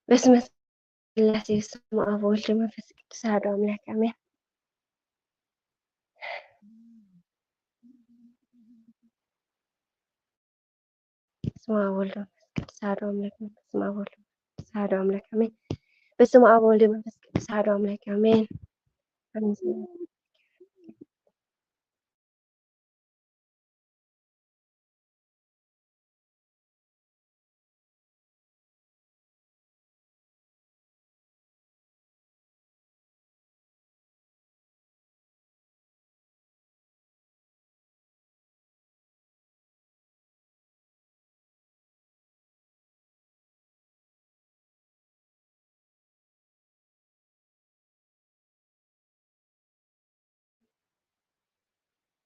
በስመ ስላሴ በስመ አብ ወልድ መንፈስ ቅዱስ አሐዱ አምላክ አሜን። በስመ አብ ወልድ መንፈስ ቅዱስ አሐዱ አምላክ አሜን። በስመ አብ ወልድ መንፈስ ቅዱስ አሐዱ አምላክ አሜን። በስመ አብ ወልድ መንፈስ ቅዱስ አሐዱ አምላክ አሜን። አሜን።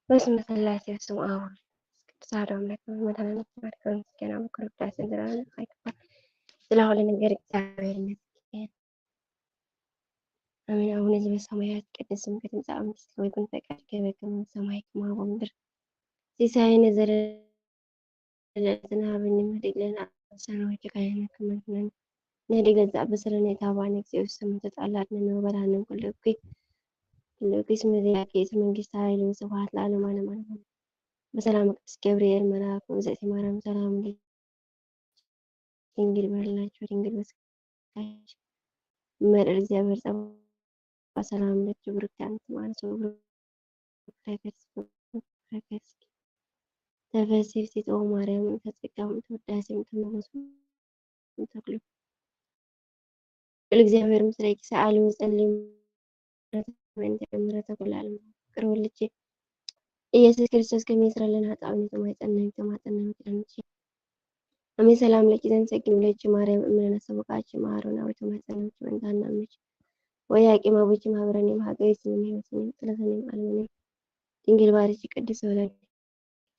በስመ ስላሴ በስመ አብ ወወልድ ወመንፈስ ቅዱስ አሐዱ አምላክ አሜን። መድኃኔዓለም ተባረክ ወተመስገን አብ ኩሉ ቅዱስ ዘላለሙ ይክበር። ስለ ሁሉ ነገር እግዚአብሔር ይመስገን። አሜን። አቡነ ዘበሰማያት ይትቀደስ ስምከ ትምጻእ መንግስትከ ወይኩን ፈቃድከ በከመ በሰማይ ከማሁ በምድር። ሲሳየነ ዘለለዕለትነ ሀበነ ዮም ህድግ ለነ አበሳነ ወጌጋየነ ከመ ንሕነኒ ንህድግ ለዘአበሰ ለነ ኢታብአነ እግዚኦ ውስተ መንሱት አላ አድነነ ወባልሐነ እምኩሉ እኩይ። ኩሉ እኩይ እስመ ዚአከ ይእቲ መንግስት ኃይል ወስብሐት ለዓለመ ዓለም አሜን። በሰላም ቅዱስ ገብርኤል መልአክ ውእግዝእቲ ማርያም ሰላም ለኪ ድንግል በድላችሁ ድንግል በስጋሽ መርዕድ እግዚአብሔር ጸባ ሰላም ለኪ ብሩክቲ አንቲ ማለት ብሩክ ፍሬ ከርስኪ ተፈሲ ፍስሕቲ ኦ ማርያም እንተ ጸጋ እንተ ውዳሴ እንተ ሞገስ እንተ ክሉ ልዑል እግዚኣብሔር ምስሌኪ ሰኣሊ ወጸሊ ምሕረተ ምሕረተ ኩሉ ዓለም ፍቅር ወልድኪ ኢየሱስ ክርስቶስ ከመ ይስረለነ ኃጣውኢነ ተማይጸነን ተማጸነን ኪዳንኪ። አሜን። ሰላም ለኪ ዘንሰግድ ለኪ ማርያም እምነ ሰበቃኪ ማሮን አዊ ተማጸነን ኪመንታና ምች ወያቂ ማቡኪ ማህበረን የማሃገሪ ስምን ህይወትን ጥለተን የማለመን ድንግል ባሪኪ ቅዱስ ወለድ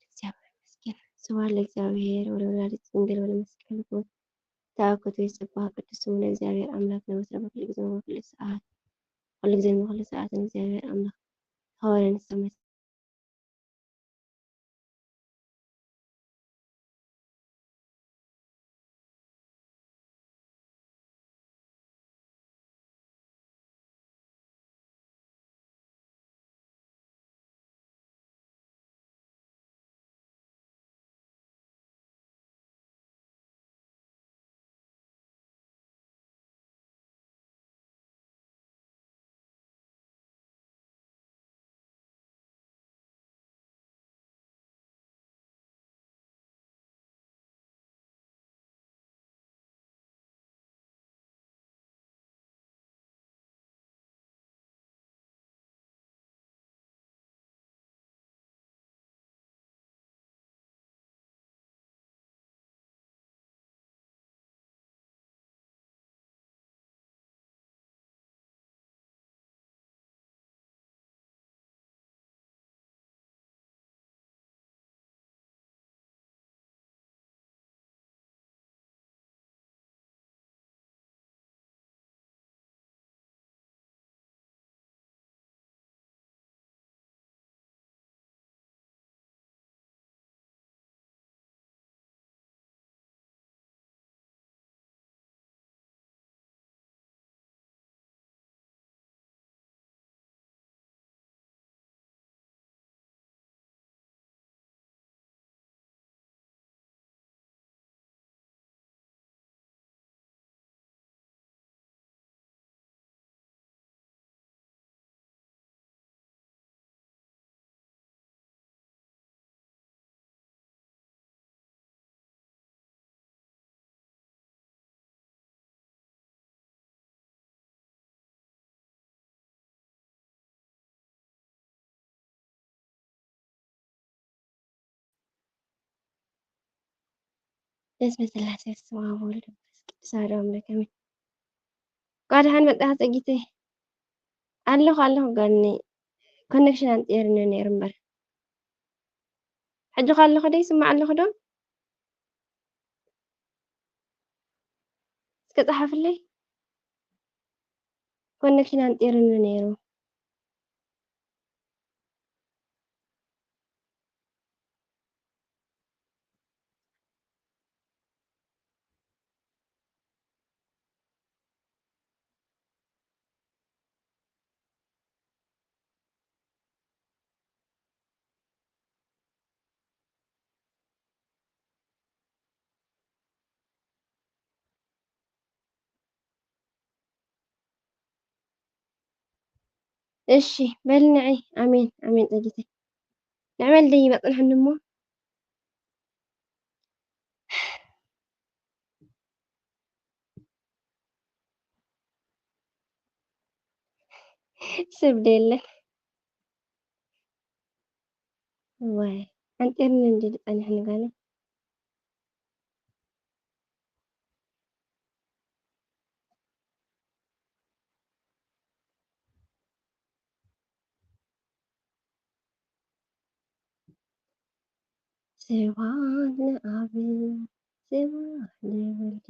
እግዚአብሔር ይመስገን። ስብሐት ለእግዚአብሔር ወለወላዲቱ ድንግል ወለመስቀሉ ክቡር። ተአኩቶ ይትባረክ ቅዱስ ስሙ ለእግዚአብሔር አምላክ ለወትረ በኩሉ ጊዜ ወበኩሉ ሰዓት። ኩሉ ጊዜ በኩሉ ሰዓት እግዚአብሔር አምላክ ሐዋርያን ሰማይ በስመ ስላሴ በስመ አብ ወወልድ ወመንፈስ ቅዱስ አሐዱ አምላክ አሜን። እንኳዕ ደሓን መጣ ጸጊተይ። ኣለኹ ኣለኹ ጋኒ ኮኔክሽን ኣንጢርኒ ነይሩ እምበር ሕጂ ከ ኣለኹ ዶ ይስማዕ ኣለኹ ዶ? እስከ ጸሓፍለይ። ኮኔክሽን ኣንጢርኒ ነይሩ። እሺ በል ንዒ። ኣሜን ኣሜን ጸጊተይ። ንዕመል ደይ ይመጽንሕኒ እሞ ሰብ ደየለን። ዋይ ኣንጢርኒ እንዲ ጸኒሕኒ ጋለይ። ስብሐት ለኣብ ስብሐት ለወልድ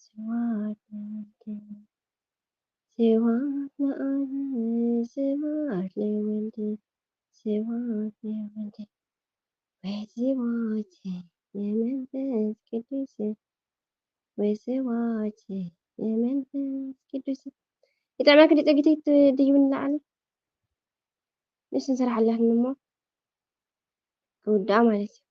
ስብሐት ለወልድ ስብሐት ለኣብ ስብሐት ለወልድ ስብሐት ለወልድ ወስብሐት ለመንፈስ ቅዱስ ወስብሐት ለመንፈስ ቅዱስ። ይጥዕመኪ ዶ ጸጊተይ ትድይብኒ ላዕሊ? ንሱ ንስራሕ ኣለኒ እሞ ክውዳእ ማለት እዩ።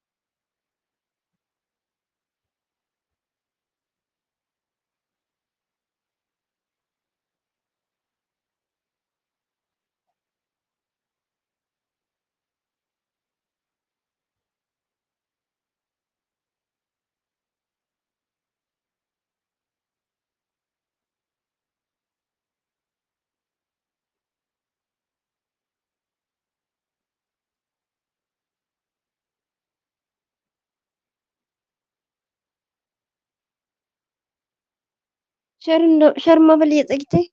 ሸር እንዶ ሸር መበል የጸግተይ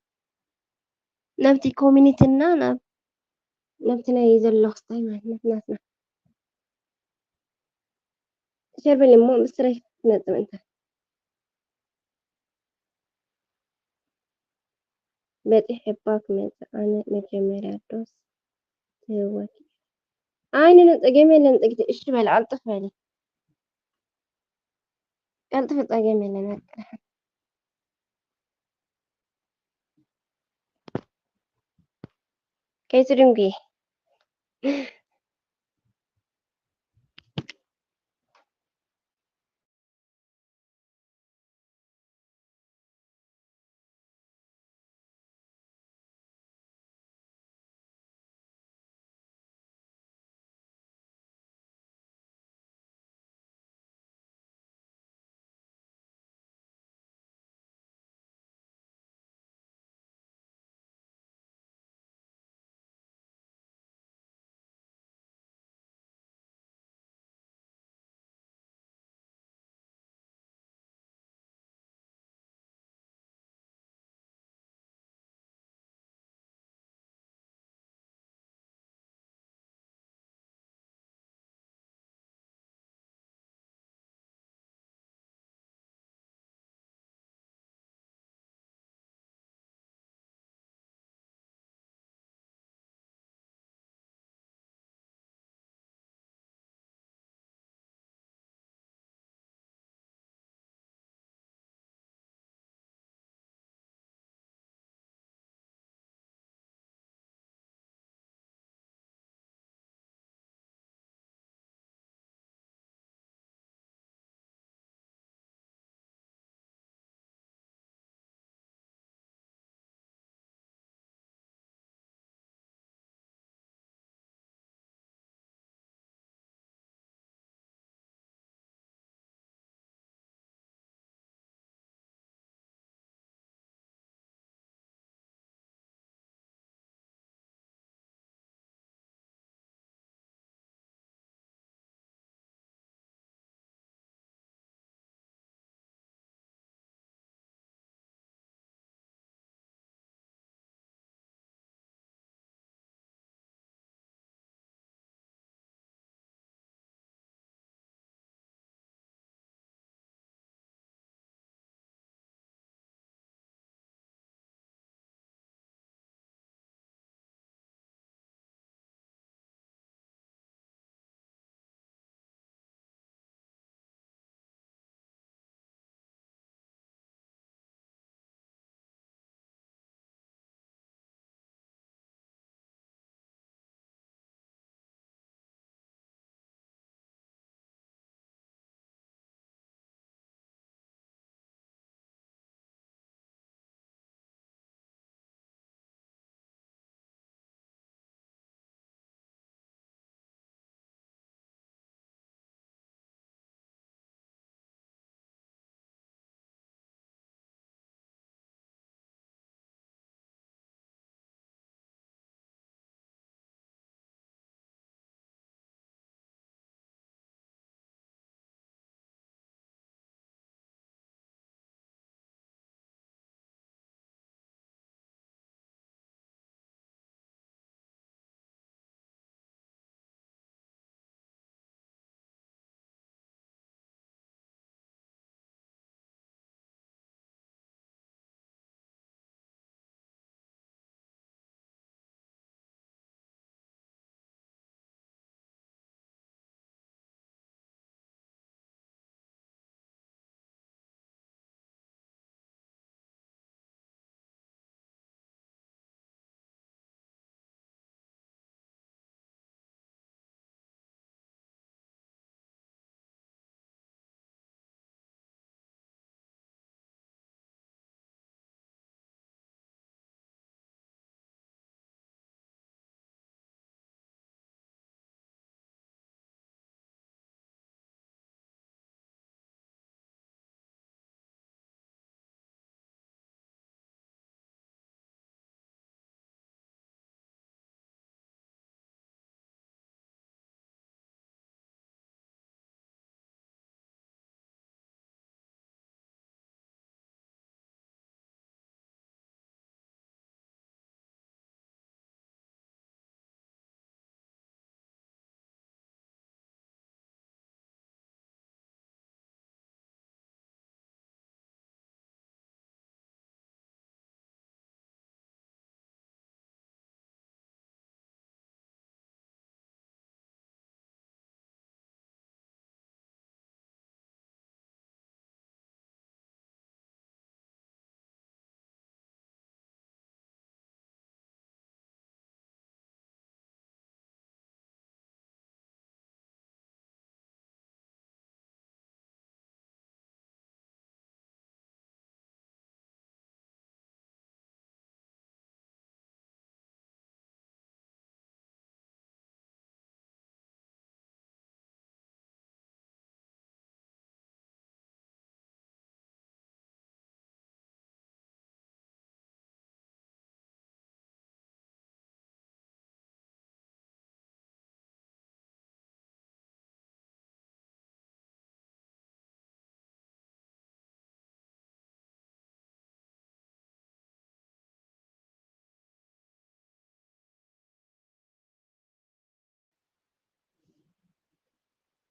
ናብቲ ኮሚኒቲ እና ናብ ናብቲ ናይ ዘሎ ክስታይ ማለት ናትና ሸር በል እሞ ብስረይ ክትመጽእ ምእንታ በጺሕ እባ ክመጽእ ኣነ መጀመርያ ዶስ ትህወኪ ኣይነ ጸገም የለን ጽግቲ እሺ በል ኣልጥፍ በሊ ቀልጥፊ ጸገም የለን በቃ ደሓን ከይትድንጉ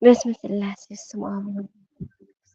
በስመ ስላሴ ስም አብ ወወልድ ወመንፈስ ቅዱስ።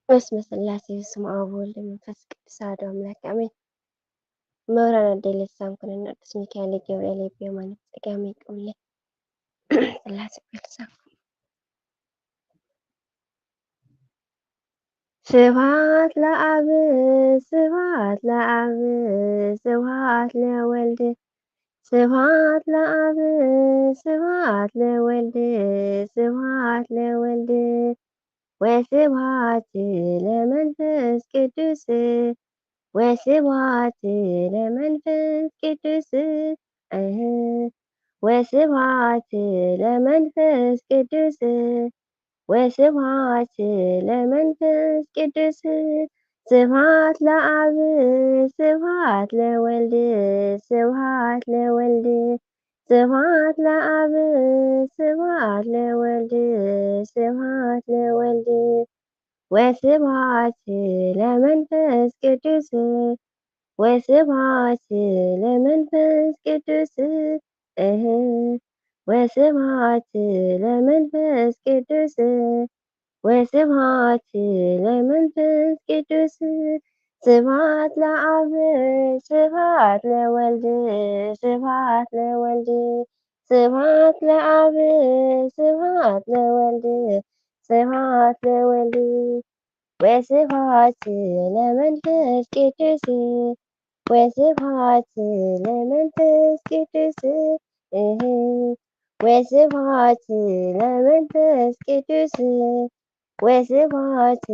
በስመ ስላሴ በስመ አብ ወወልድ መንፈስ ቅዱስ አሐዱ አምላክ አሜን። መብራን አደይ ልሳን ኩነኒ ቅዱስ ሚካኤል ገብርኤል በየማነ ጸጋሜ ይቀውምለይ። ስላሴ በልሳንኩም። ስብሐት ለአብ ስብሐት ለአብ ስብሐት ለወልድ ስብሐት ለአብ ስብሐት ለወልድ ስብሐት ለወልድ ወስብሐት ለመንፈስ ቅዱስ ወስብሐት ለመንፈስ ቅዱስ እህ ወስብሐት ለመንፈስ ቅዱስ ወስብሐት ለመንፈስ ቅዱስ ስብሐት ለአብ ስብሐት ለወልድ ስብሐት ለወልድ ስብሐት ለአብ ስብሐት ለወልድ ስብሐት ለወልድ ወስብሐት ለመንፈስ ቅዱስ ወስብሐት ለመንፈስ ቅዱስ እህ ወስብሐት ለመንፈስ ቅዱስ ወስብሐት ለመንፈስ ቅዱስ ስብሐት ለአብ ስብሐት ለወልድ ስብሐት ለወልድ ስብሐት ለአብ ስብሐት ለወልድ ስብሐት ለወልድ ወስብሐት ለመንፈስ ቅዱስ ወስብሐት ለመንፈስ ቅዱስ እህ ወስብሐት ለመንፈስ ቅዱስ ወስብሐት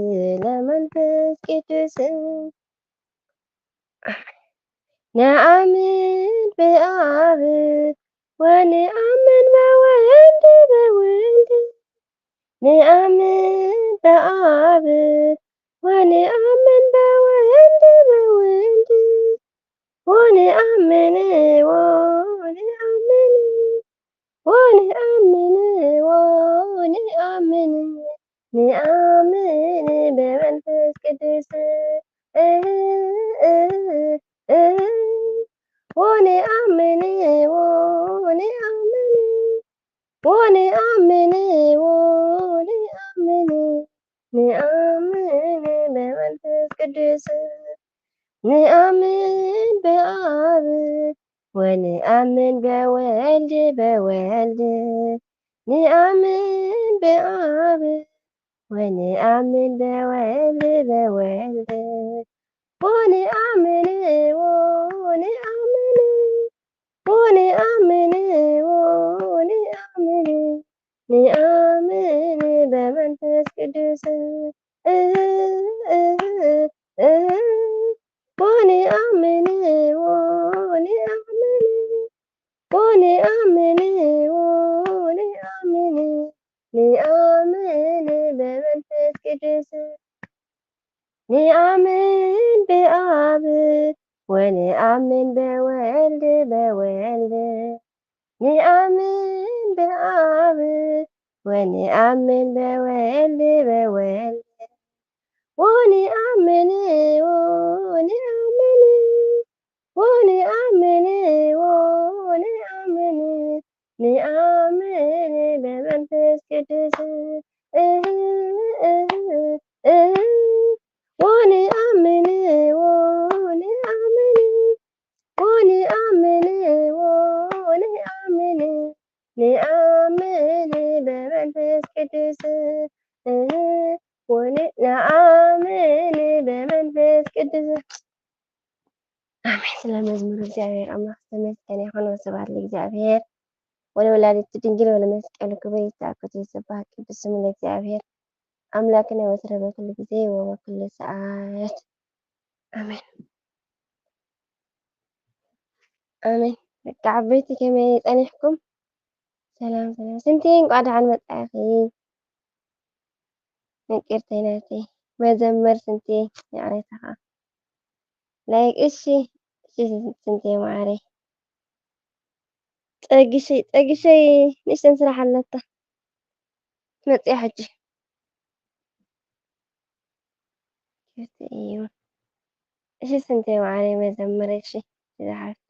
ለመንፈስ ቅዱስ ነአምን በአብ ወነአምን በወልድ በወልድ ነአምን በአብ ወነአምን በወልድ በወልድ ወነአምን ወነአምን ወነአምን ወነአምን ነአምን በመንፈስ ቅዱስ እህ እህ እህ ወነአምን ወነአምን ወነአምን ወነአምን ነአምን በመንፈስ ቅዱስ ነአምን በአብ ወነአምን በወልድ በወልድ ነአምን በአብ ወነአምን በወልድ በወልድ ወነአምን ወነአምን ወነአምን ወነአምን ነአምን በመንፈስ ቅዱስ እህ እህ እህ ወነአምን ወነአምን ወነአምን ወነአምን ነአምን በመንፈስ ቅዱስ ነአምን በአብ ወነአምን በወልድ በወልድ ነአምን በአብ ወነአምን በወልድ በወልድ ወነአምን ወነአምን ወነአምን ወነአምን ነአምን በመንፈስ ቅዱስ እህ እህ እህ ወነአምን ወነአምን ወነአምን ወነአምን ነአምን በመንፈስ ቅዱስ እህ ወነ ነአምን በመንፈስ ቅዱስ አሜን። ስለ መዝሙር እግዚኣብሔር ኣምላኽ ዝተመስገነ ይኹን። ወስብሐት ለእግዚኣብሔር ወለወላዲቱ ድንግል ወለመስቀሉ ክቡር። ይትባረክ ይትባረክ ቅዱስ ስሙ ለእግዚኣብሔር ኣምላክነ ወትረ በኩሉ ግዜ ወበኩሉ ሰዓት ኣሜን። ኣሜን። በቃ ዓበይቲ ከመይ ጸኒሕኩም? ሰላም ሰላም። ስንትየ እንቋዕ ደሓን መጻእኺ። ይቅርተይ ናተይ መዘመር ስንትየ ይቅሬታ ከዓ ላይክ እሺ እሺ ስንትየ ማዓረይ ጸግሸይ ጸግሸይ ንእሽተን ስራሕ ኣለታ መጽያ ሕጂ ክፍቲ እዩ እሺ ስንትየ ማዓረይ መዘመር እሺ ዝሓፍቲ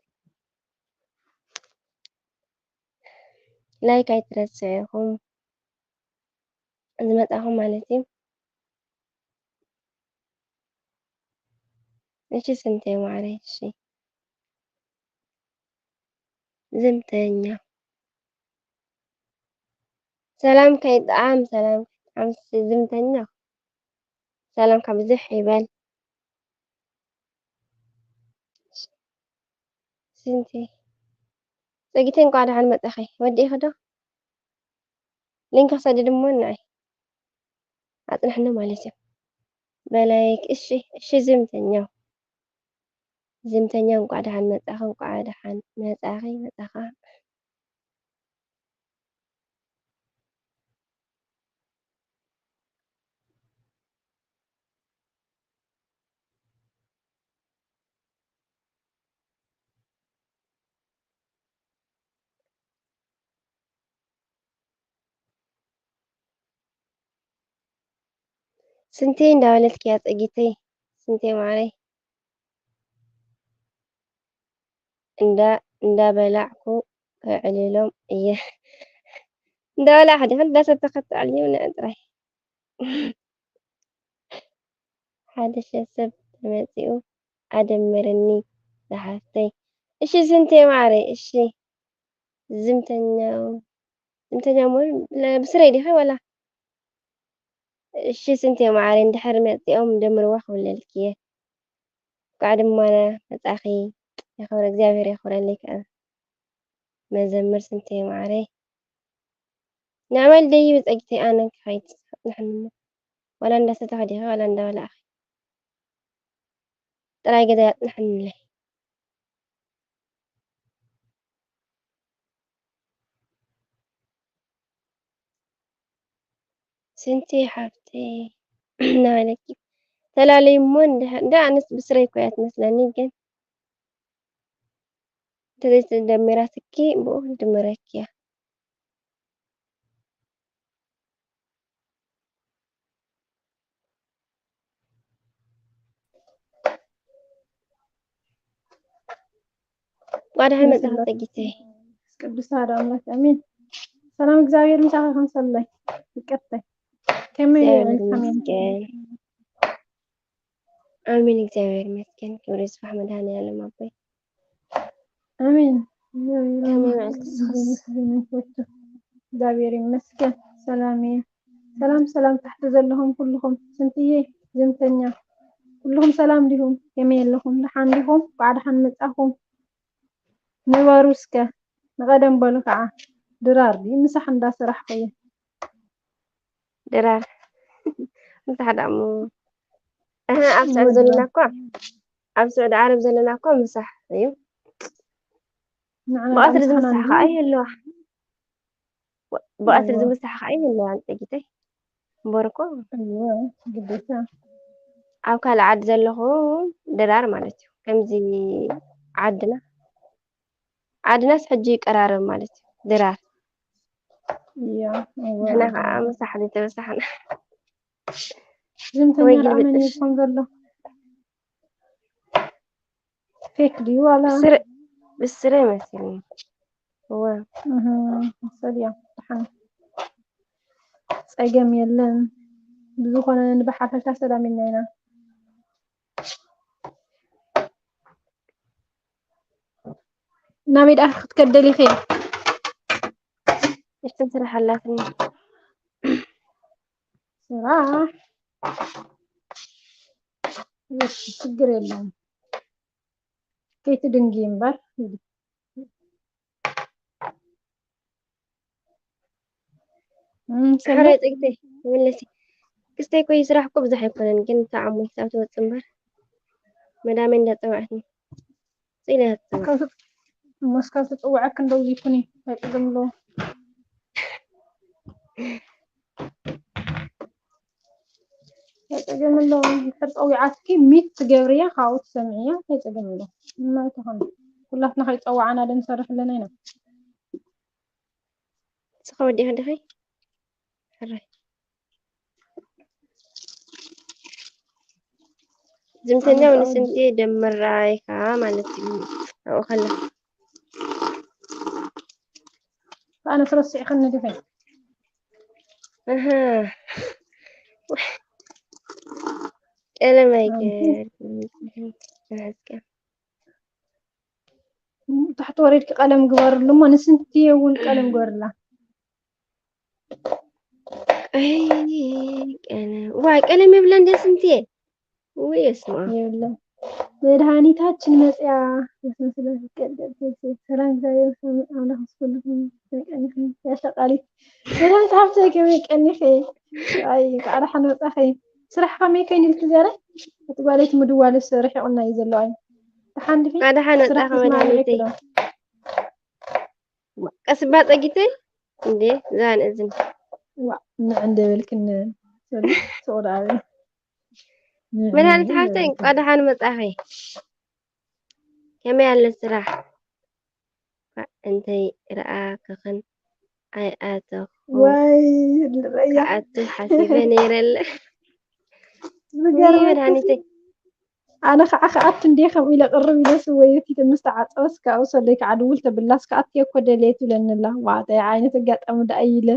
ላይክ ኣይትረስዑ ኢኹም ዝመጻኹም ማለት እዩ። እሺ ስንቴ ማዕረይ፣ እሺ። ዝምተኛ። ሰላም ከይጥዓም፣ ሰላም ከይጥዓም፣ እሺ ዝምተኛ። ሰላምካ ብዝሕ ይበል። ስንቴ። ጸጊተይ እንኳዕ ደሓን መጻኺ። ወዲእኺ ዶ? ሊንክ ክሰድድ እሞ ንዓይ። ኣጽንሕኒ ማለት እዩ። በላይክ፣ እሺ፣ እሺ ዝምተኛው። ዝምተኛ እንኳዕ ደሓን መጻኺ፣ እንኳዕ ደሓን መጻኺ፣ መጻኻ። ስንቴ እንዳበለትኪ እያ ጸጊተይ፣ ስንቴ ማዕረይ። እንዳ እንዳበላዕኩ ከዕልሎም እየ። እንዳበላዕኪ ዲኺ እንዳሰተኺ ተዕልዪ ንዕ ጥራይ። ሓደ ሸ ሰብ ተመጺኡ ኣደምርኒ ዝሓፍተይ። እሺ ስንቴ ማዕረይ፣ እሺ ዝምተኛው፣ ዝምተኛ እሞ ለ-፣ ብስረይ ዲኺ ወላ? እሺ ስንቴ ማዕረይ፣ እንድሕር መጺኦም ደምርዋ ክብለልኪ እየ። እንኳዕ ድማ መጻኺ። የኽብረ-፣ እግዚኣብሔር የኽብረለይ ከኣ። መዘምር ስንቴ ማዕረይ። ንዕመል ደይቢ ጸጊተይ ኣነ ክኸይድ ንሕንሞ። ዋላ እንዳሰተኺ ዲኺ ዋላ እንዳበላዕኺ። ጥራይ ገዛ ያጽንሐንለይ። ስንቲ ሓፍተይ እናበለኪ ተላለዩ እሞ እንድሕር፣ እንዳ ኣነስ ብስረይ እኮ እያ ትመስለኒ፣ ግን እንተዘይተደሚራትኪ ብኡ ክድምረኪ እያ። ጓዳ ሃይመጽኻ ጸጊተይ። ቅዱስ ኣሐዱ ኣምላክ ኣሜን። ሰላም እግዚኣብሔር ምሳኻ ይኹን ሰለይ። ይቅርተይ። ከመይ እግዚኣብሔር ይውዕል? ኣሜን። ይመስገን። ኣሜን፣ እግዚኣብሔር ይመስገን። ክብሪ ይስፋሕ መድኃኔዓለም ኣቦይ። ኣሜን። ከመይ ውዕልኪ ንስኽስ? እግዚኣብሔር ይመስገን። ሰላም እየ። ሰላም፣ ሰላም ታሕቲ ዘለኹም ኩልኹም። ስንትዬ፣ ዝምተኛ፣ ኩልኹም ሰላም ዲኹም? ከመይ ኣለኹም? ደሓን ዲኹም? እንኳዕ ደሓን መጻኹም። ንበሩ እስከ። ንቐደም በሉ ከዓ። ድራር ድዩ? ምሳሕ እንዳሰራሕኹ እየ። ድራር። ምሳሕ ደኣ እሞ። እህ፣ ኣብ ስዑዲ ዘለና እኮ፣ ኣብ ስዑዲ ዓረብ ዘለና እኮ ምሳሕ እዩ። ንዓና ብቐትሪ ደኣ ምሳሕና ዝምሳሕ ከዓ ይህልዋ። ብቐትሪ እዎ። ዝምሳሕ ከዓ ይህልዋ፣ ኣንጸጊተይ። እምበር እኮ እዎ፣ ግዴታ። ኣብ ካልእ ዓዲ ዘለኹ ድራር ማለት እዩ። ከምዚ ዓድና፣ ዓድናስ ሕጂ ይቀራረብ ማለት እዩ። ድራር። እያ፣ እዎ፣ ንሕና እዎ። ከዓ ምሳሕ ዘይተበሳሕና። ዝምተኛ ወይ ደኣ መን እዩ ግልብጥሽ። ዝኸውን ዘሎ? ፌክ ድዩ ዋላ? ብስረ-፣ ብስረ መሲልኒ። እወ። እህ፣ መሰል እያ። ደሓን። ጸገም የለን። ብዝኾነ ንብሓፈሻ ሰላም ኢልና ኢና። ናበይ ደኣ ክትከደሊ ኢኺ? ንእሽተይ ስራሕ ኣላትኒ። ስራሕ? እሺ፣ ችግር የለውም። ከይትድንጊ እምበር። እም፣ ሰላም። ሕራይ ጽግተይ፣ ተመለሲ። ክስተይ እኮ ስራሕ እኮ ብዙሕ ኣይኮነን፣ ግን ተዓሞ ክሳብ ትወጽእ እምበር። መዳመይ እንዳጸውዐትኒ። ጽኢለ እያ ትጽዋዕ። ካብ ት-፣ እሞ እስካብ ትጽውዐክ እንደው ይኩኒ፣ ኣይጸገም ኣለዎ። ኣይጸገም ኣለዎ። እንድሕር ጸዊዓትኪ ሚት ትገብርያ፣ ካብኡ ትሰምዕያ፣ ኣይጸገም ኣለዎ። እማ ኣይትኾኒ። ኩላትና ከይጸዋዓና ዶ ንሰርሕ ኣለና ኢና። ንስኺ ወዲኺ ዲኺ? ሕራይ። ዝምተኛ ኣነ ምስ እንቴ ደም ምራይ ከኣ ማለት እዩ። ኣብኡ ከላ። ኣነ ትረስዕኽኒ ዲኺ? ኣሃ። ቀለም ኣይገበርኩን። ታሕቲ ወሪድኪ ቀለም ግበርሉ እሞ ንስንትየ እውን ቀለም ግበርላ። ቀይ ቀለም፣ ዋይ ቀለም የብለን እንደ ስንትየ። ውይ እስማ። የብለን። መድኃኒታችን መጽያ ያስመስለ ቀደም ሰላም እግዚአብሔር ይመስገን። አምላክ ምስጉን ይሁን። መቀኒኺ ያሸቃሊት መድኃኒት ሃብተይ ከመይ ቀኒኺ? ኣይ ቃዕዳ ሓን ወጻኺ። ስራሕ ከመይ ከይን ኢልኪ ዘረ? እቲ ጓለይቲ ምድዋልስ ርሒቑና እዩ ዘሎ። ኣይ ተሓንዲኺ ቃዕዳ ሓን ወጻኺ መድኃኒተይ። ቀስባ ጸጊተይ እንዴ ዛን እዝን ዋ ንዕ እንደበልክን ሰሉ ተወዳኣበ መድኃኒት ሓብተይ እንቋ ደሓን መጻኺ። ከመይ ኣለ ስራሕ? ኳዕ እንተይ ረኣኽኽን ኣይኣተኹ ወይ ልረያ ክኣቱ ሓሲበ ነይረ ኣለ። ዝገርመኪ መድኃኒተይ ኣነ ከዓ ክኣቱ እንዴ ከምኡ ኢለ ቅርብ ኢለ ስወየት ምስ ተዓፀወስ ካብኡ ሰለይ ከዓ ድውል ተብላስ ክኣቱ እየ እኮ ደልየ ትብለኒ ኣላ። ዋዕጠ ዓይነት ኣጋጣሚ ደኣ ኢለ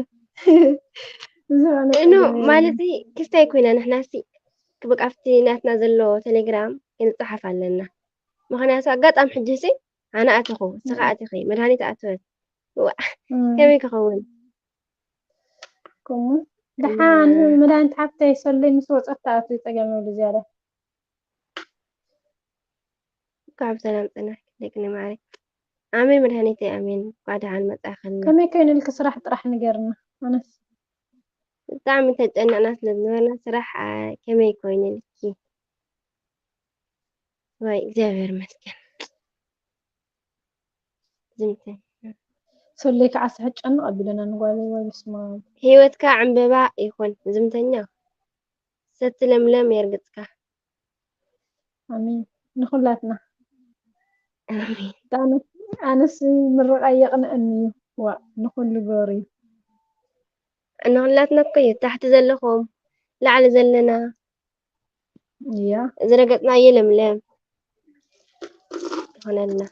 ዝኾነ እኖ ማለት ክስታይ ኮይና ንሕናሲ በቃ ኣብቲ ናትና ዘሎ ቴሌግራም ክንፀሓፍ ኣለና። ምክንያቱ ኣጋጣሚ ሕጂ ሲ ኣነ ኣተኹ እስኻ ኣቲኺ መድሃኒት ኣተወት። ዋ፣ ከመይ ክኸውን? ከምኡ ደሓን መድሃኒት ሓብተይ ሰለይ ምስ ወፀት ተኣቱ ፀገም የብሉ ዝያዳ። ካብ ሰላም ፅናሕ ደቂ ማሪ። ኣሜን መድሃኒተይ ኣሜን። እንኳዕ ደሓን መፃኸልና። ከመይ ከይኑ ኢልኪ ስራሕ ጥራሕ ንገርና። ኣነስ ብጣዕሚ ተጨነቕና ስለ ዝነበርና ስራሕ አ፣ ከመይ ኮይኑ ኢልኪ? ወይ እግዚኣብሔር ይመስገን። ዝምተ ሰለይ ከዓ ስሕት ጨንቕ ኣቢለና ንጓለይ ወይ ብስማ ህይወትካ ዕምበባ ይኹን ዝምተኛ ሰቲ ለምለም የርግፅካ። ኣሜን ንኩላትና። ኣሜን። ኣነስ ምርቓ የቕንአኒ እዩ። ዋ ንኩሉ ገሩ እዩ። ንኹላትና እኮ እዩ ታሕቲ ዘለኹም ላዕሊ ዘለና እያ ዝረገፅናዮ ለምለም ይኾነልና።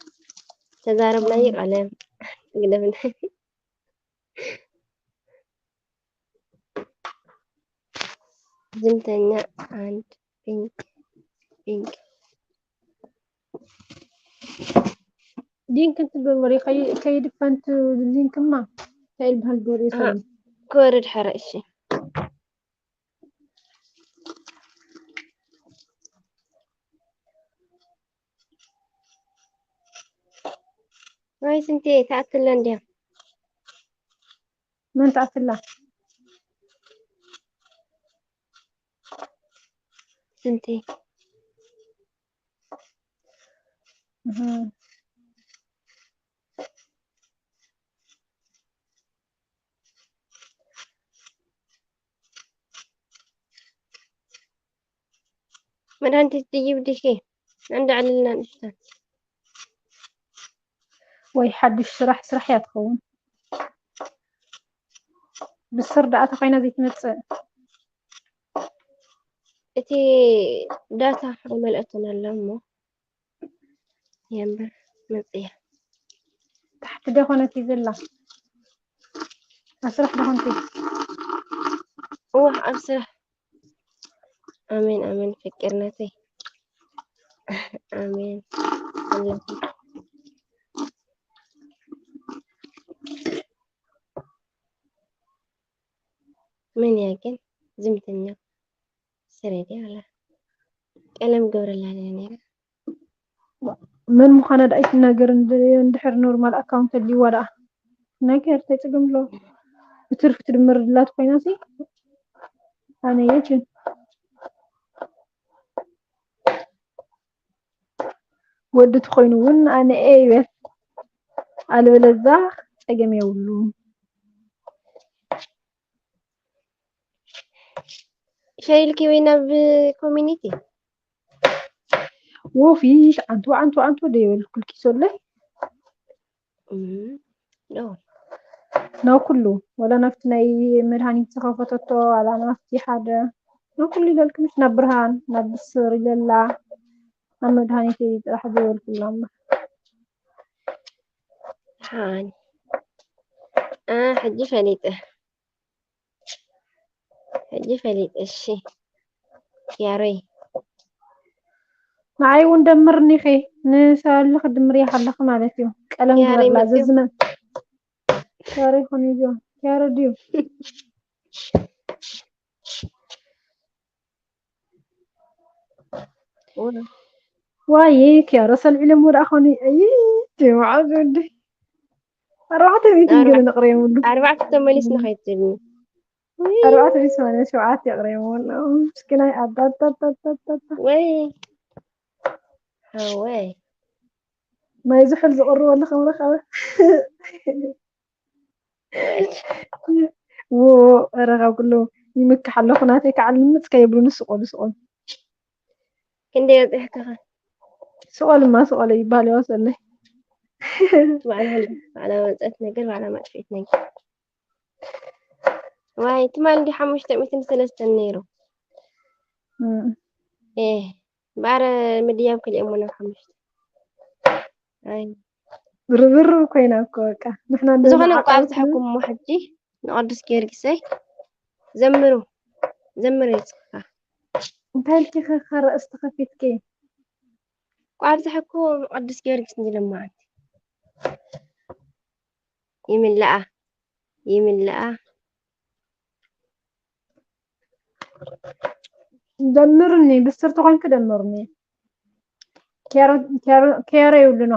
ተዛረብናዮ ቀለም ግደፍና። ዝምተኛ አንድ ፒንክ ፒንክ ሊንክ እንትን በል ወሬ ከይድፈንት ሊንክማ እንታይ ይልበሃል ገሩ ይሰሉ ክወርድ ሐረ እሺ። ወይ ስንቴ ተኣትለ እንዲያ መን ተኣትላ ስንቴ እህ። መድሃኒት ትድይብ ዲኺ? እንዳ ዕልልና ንእሽተን ወይ ሓዱሽ ስራሕ ስራሕ እያ ትኸውን። ብስር ደኣ ተኾይና ዘይትመጽእ። እቲ ዳታ ኣይመልአትን ኣላ እሞ የንብር መጽያ ታሕቲ ዶ ኮነት እዩ ዘላ? ኣብ ስራሕ ዶ ኮንኪ? እዋ ኣብ ስራሕ ኣሜን ኣሜን ፍቅርነተይ ኣሜን ኣለኹ። መን እያ ግን ዝምተኛ? ስረ ድያ ኣላ ቀለም ገብረላ ድያ ነይራ? መን ምዃና ደኣ ኣይትናገር እንድሕር ኖርማል ኣካውንት ኣልይዋ ደኣ ነገር ተፅግም ኣሎ ብትርፊ ትድምር ድላት ኮይና ሲ ኣነ የችን ወዲ ትኾይኑ እውን ኣነ እየ ይበል ኣልበለዛ ፀገም የብሉ ሸይልኪ ወይ ናብ ኮሚኒቲ ወፊት ዓንቱ ዓንቱ ዓንቱ ደይበልኩልኪ ሰለይ ኖ ናብ ኩሉ ወላ ናብቲ ናይ መድሃኒት ዝኸፈተቶ ዋላ ናብቲ ሓደ ናብ ኩሉ ይለልክምሽ ናብ ብርሃን ናብ ብስር ይለላ ናብ መድሃኒት ጥራሕ ዘይበልኩላ እምበር ሓኒ አ ሕጂ ፈሊጠ ሕጂ ፈሊጠ እሺ ያሮይ ንዓይ እውን ደምርኒ ኢኺ። ንሰሊ ክድምርያ ከለኺ ማለት እዩ። ቀለም ያሬ ግበርላ መጽዩ። ዘዝመ-፣ ያሬ ይኹን እዩ። ያሬ ድዩ? ዋይ፣ ኪያሮ ሰልዒሎም ወደ ኣኾኒ። እይ፣ እቲ መዓዝ ወዲ። ኣርባዕተ ሚእቲ ኣርባ-፣ ገለ ነቕርየምሉ። ኣርባዕተ ተመሊስ ንኸይትብኒ። ውይ። ኣርባዕተ ሚእቲ ሰማንያ ሸውዓተ የቕርየምሉ። ምስኪናይ ኣባ፣ ኣባ፣ ኣባ፣ ኣባ፣ ኣባ። ወይ። ኣወይ። ማይ ዝሑል ዝቕርበሉ ከም ረኸበ። ዎ፣ ኧረ ካብ ኩሉ ይምክሕ ኣለኹ። ናተይ ከዓ ልምፅ ከየብሉኒ ስቆሉ፣ ስቆሉ። ክንደይ በፂሕካ ኸ? ስቆልማ ስቆለ ይበሃል፣ ይዋሰለይ። ባዕላ ሃለ-፣ ባዕላ መፀት ነገር፣ ባዕላ ማጥፊት ነገር። ዋይ፣ ትማል እንዲ ሓሙሽተ ሚእትን ሰለስተን ነይሩ። እም። ኤ፣ ባረ ምድያብ ክልኤሞ ናብ ሓሙሽተ። ኣይ። ርብርብ ኮይና እኮ በቃ። ንሕና እንደ ዝኾነ እኮ ንዓቃብ ኣብዝሐኩም እሞ ሕጂ ንቅዱስ ጊዮርጊሰይ ዘምሩ። ዘምሩ ይጽፋ። እንታይ ኢልኪ ኸ፣ ኸ ርእስቲ ከፊትኪ? እኮ ኣብዝሐኩም ቅዱስ ጊዮርጊስ እንጂ ለማዓንቲ። ይምልኣ። ይምልኣ። ደምርኒ፣ ብስርቲ ኮንኪ ደምርኒ። ኪያሮ፣ ኪያሮ፣ ኪያሮ የብሉን።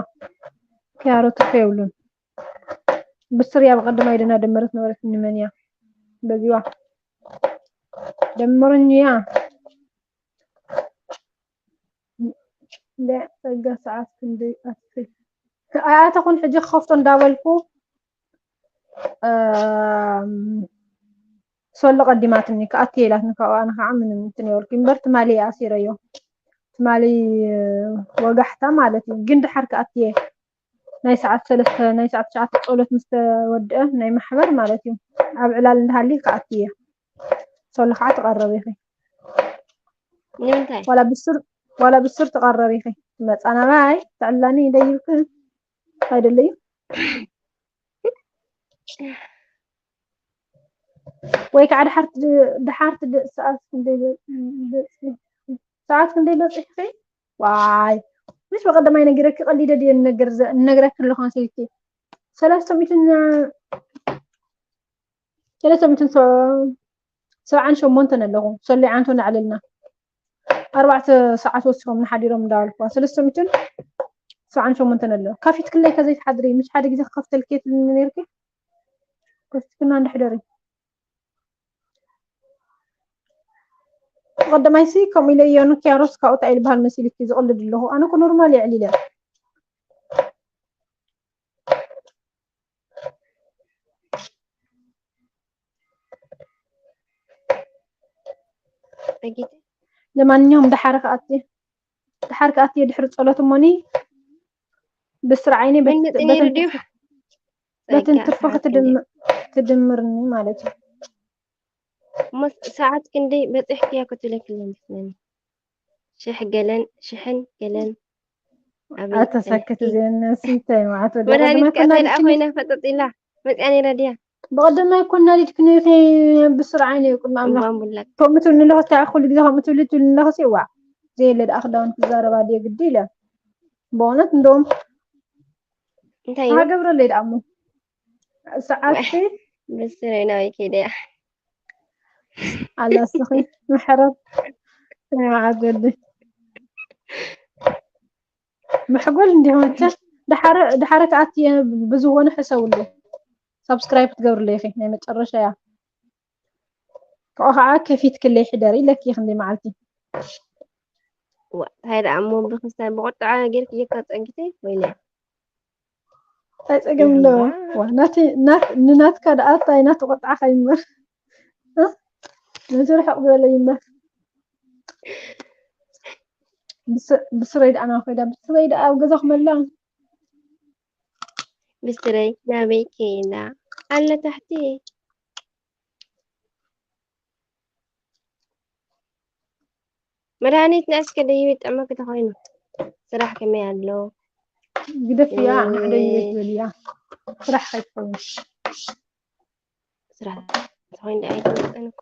ኪያሮ ትርፊ የብሉን። ብስሪ ኣብ ቀዳማይ ደና ደመረት ነበረት፣ ንመን እያ በዚዋ? ደምርኒ እያ። እንደ ጸጋ ሰዓት ክንደይ ኣትክል? ኣያተኹን ሕጂ ክኸፍቶ እንዳበልኩ፣ እም፣ ሶሎ ቀዲማትኒ፣ ክኣቲ ኢላትኒ፣ ካብኡ ኣነ ከዓ ምንም እንትን የበልኩ። እምበር ትማሊ እየ ኣሲረዮ። ትማሊ፣ ወጋሕታ ማለት እዩ። ግን ድሓር ክኣቲ እየ። ናይ ሰዓት ሰለስተ፣ ናይ ሰዓት ትሽዓተ ጸሎት ምስ ተወድአ፣ ናይ ማሕበር ማለት እዩ። ኣብ ዕላል እንዳሃሊ ክኣቲ እየ። ሶሎ ከዓ ትቐረብ ኢኺ። ንምንታይ? ዋላ ብስር፣ ዋላ ብስር ትቐረብ ኢኺ። መጻ ናባይ፣ ተዕላኒ ደይብክን። ኣይደለዩ። ወይ ከዓ ድሓር ትድ-፣ ድሓር ትድ-፣ ሰዓት ክንደይ በ-፣ በ-፣ ሰዓት ክንደይ በፂሕኺ? ዋይ፣ ምሽ በቀደማይ ነጊረኪ፣ ቀሊደ ድየ ንነግር ዘ-፣ ንነግረኪ ኣለኹ መሲልኪ። ሰለስተ ሚእትን፣ ሰለስተ ሚእትን ሰ-፣ ሰብዓን ሸሞንተን ኣለኹ። ሰሉይ ዓንቶ እናዕለልና። ኣርባዕተ ሰዓት ወሲኾም ንሓዲሮም እንዳበልኩዋ። ሰለስተ ሚእትን ሰብዓን ሸሞንተን ኣሎ። ከፊትክለይ ከዘይትሓድሪ፣ ምሽ ሓደ ግዜ ክኸፍተልኪ እየ ትብልኒ ነይርኪ። ከፊትክና እንድሕደሪ። ብቐደማይሲ ከምኡ ኢለ እዮኑ ኪያሮስ ካብኡ እንታይ ይበሃል መሲልኪ ዝቕልድ ኣለኹ። ኣነ እኮ ኖርማል እየ ኣዕሊለ። ለማንኛውም ደሓር ክኣቲ፣ ደሓር ክኣቲ ድሕሪ ጸሎት እሞኒ ብስር ዓይኒ መን በቲ-፣ መፂ ነይሩ በተን ድዩ? ትርፊ-፣ በተን ጸጋ ትርፊ ሰዓት ክንደይ? ክትድም-፣ ትድምርኒ ማለት እዩ። እሞ ሰዓት ክንደይ በፂሕክያ ክትብለኪ መስለኒ። ሽሕ ገለን፣ ሽሕን ገለን። ኣቤት ኣተሳክት ሰንሕቲ። እዚአን ነሲ እንታይ ማለት ወዲ መድሃኒት ቀደም ከታይ ደኣ ኣይኮነን ኮይና ፈጠጥ ኢላ መፅያ ነይራ ድያ? ብቐደም ኣይኮና ሊድክኒ ብስርዓይ ነይሩ ቅድሚ ኣምላኽ። እምባን ቡላክ። ከምኡ ትብልኒ ኣለኹ፣ እስከ ኩሉ ግዜ ከምኡ ትብሊ ትብልኒ ኣለኹ፣ ሲ ዋዕ። ዘየለ ደኣ ክዳውንቲ ክዛረባ ድየ ግዲ ኢለ። ብእውነት እንደውም እንታይ እዩ? ሃገብረለይ ደኣ እሞ። ሰዓትሲ ብስረይ ናበይ ከይደ እያ? ኣላ እስኺ ምሕረት ናይ መዓት ወዲ። ምሕጎል እንዲሁ መቸ። ደሓረ፣ ደሓረ ከኣቲ እየ ብዝኾነ ሕሰብሉ። ሳብስክራይብ ክትገብርለይ ኢኺ፣ ናይ መጨረሻ እያ። ካብኡ ኸዓ ከፊትክለይ ሕደሪ ኢለኪ ክንደይ መዓልቲ። ዋ፣ እንታይ ደኣ እሞ ብክስታይ ብቁጥዐ ጌርኪ እየካ ጸጊተይ ወይለ። እንታይ ጸገም ኣለዎ? እምባ። ዋ፣ ናቲ-፣ ናት-፣ ንናትካ ደኣ እንታይ ናቲ ቆጣዕኻ ይመር። እ? ነቲ ርሕቕ ዝበለ ይመር። ብስ-፣ ብስረይ ደኣ ናበይ ከይዳ? ብስረይ ደኣ ኣብ ገዛኹም ኣላ። ብስረይ ናበይ ከይዳ? ኣለ ታሕቲ። መድሃኒት ንእስከ ደይበይ ጠመክ ተኾይኑ ስራሕ ከመይ ኣሎ? ግደፍያ፣ እ፣ ንሕደይ ይበይ ትበልያ። ስራሕ ከይትኸውን። ስራሕ ተኾይኑ ደኣ ኣይትመፀን እኮ።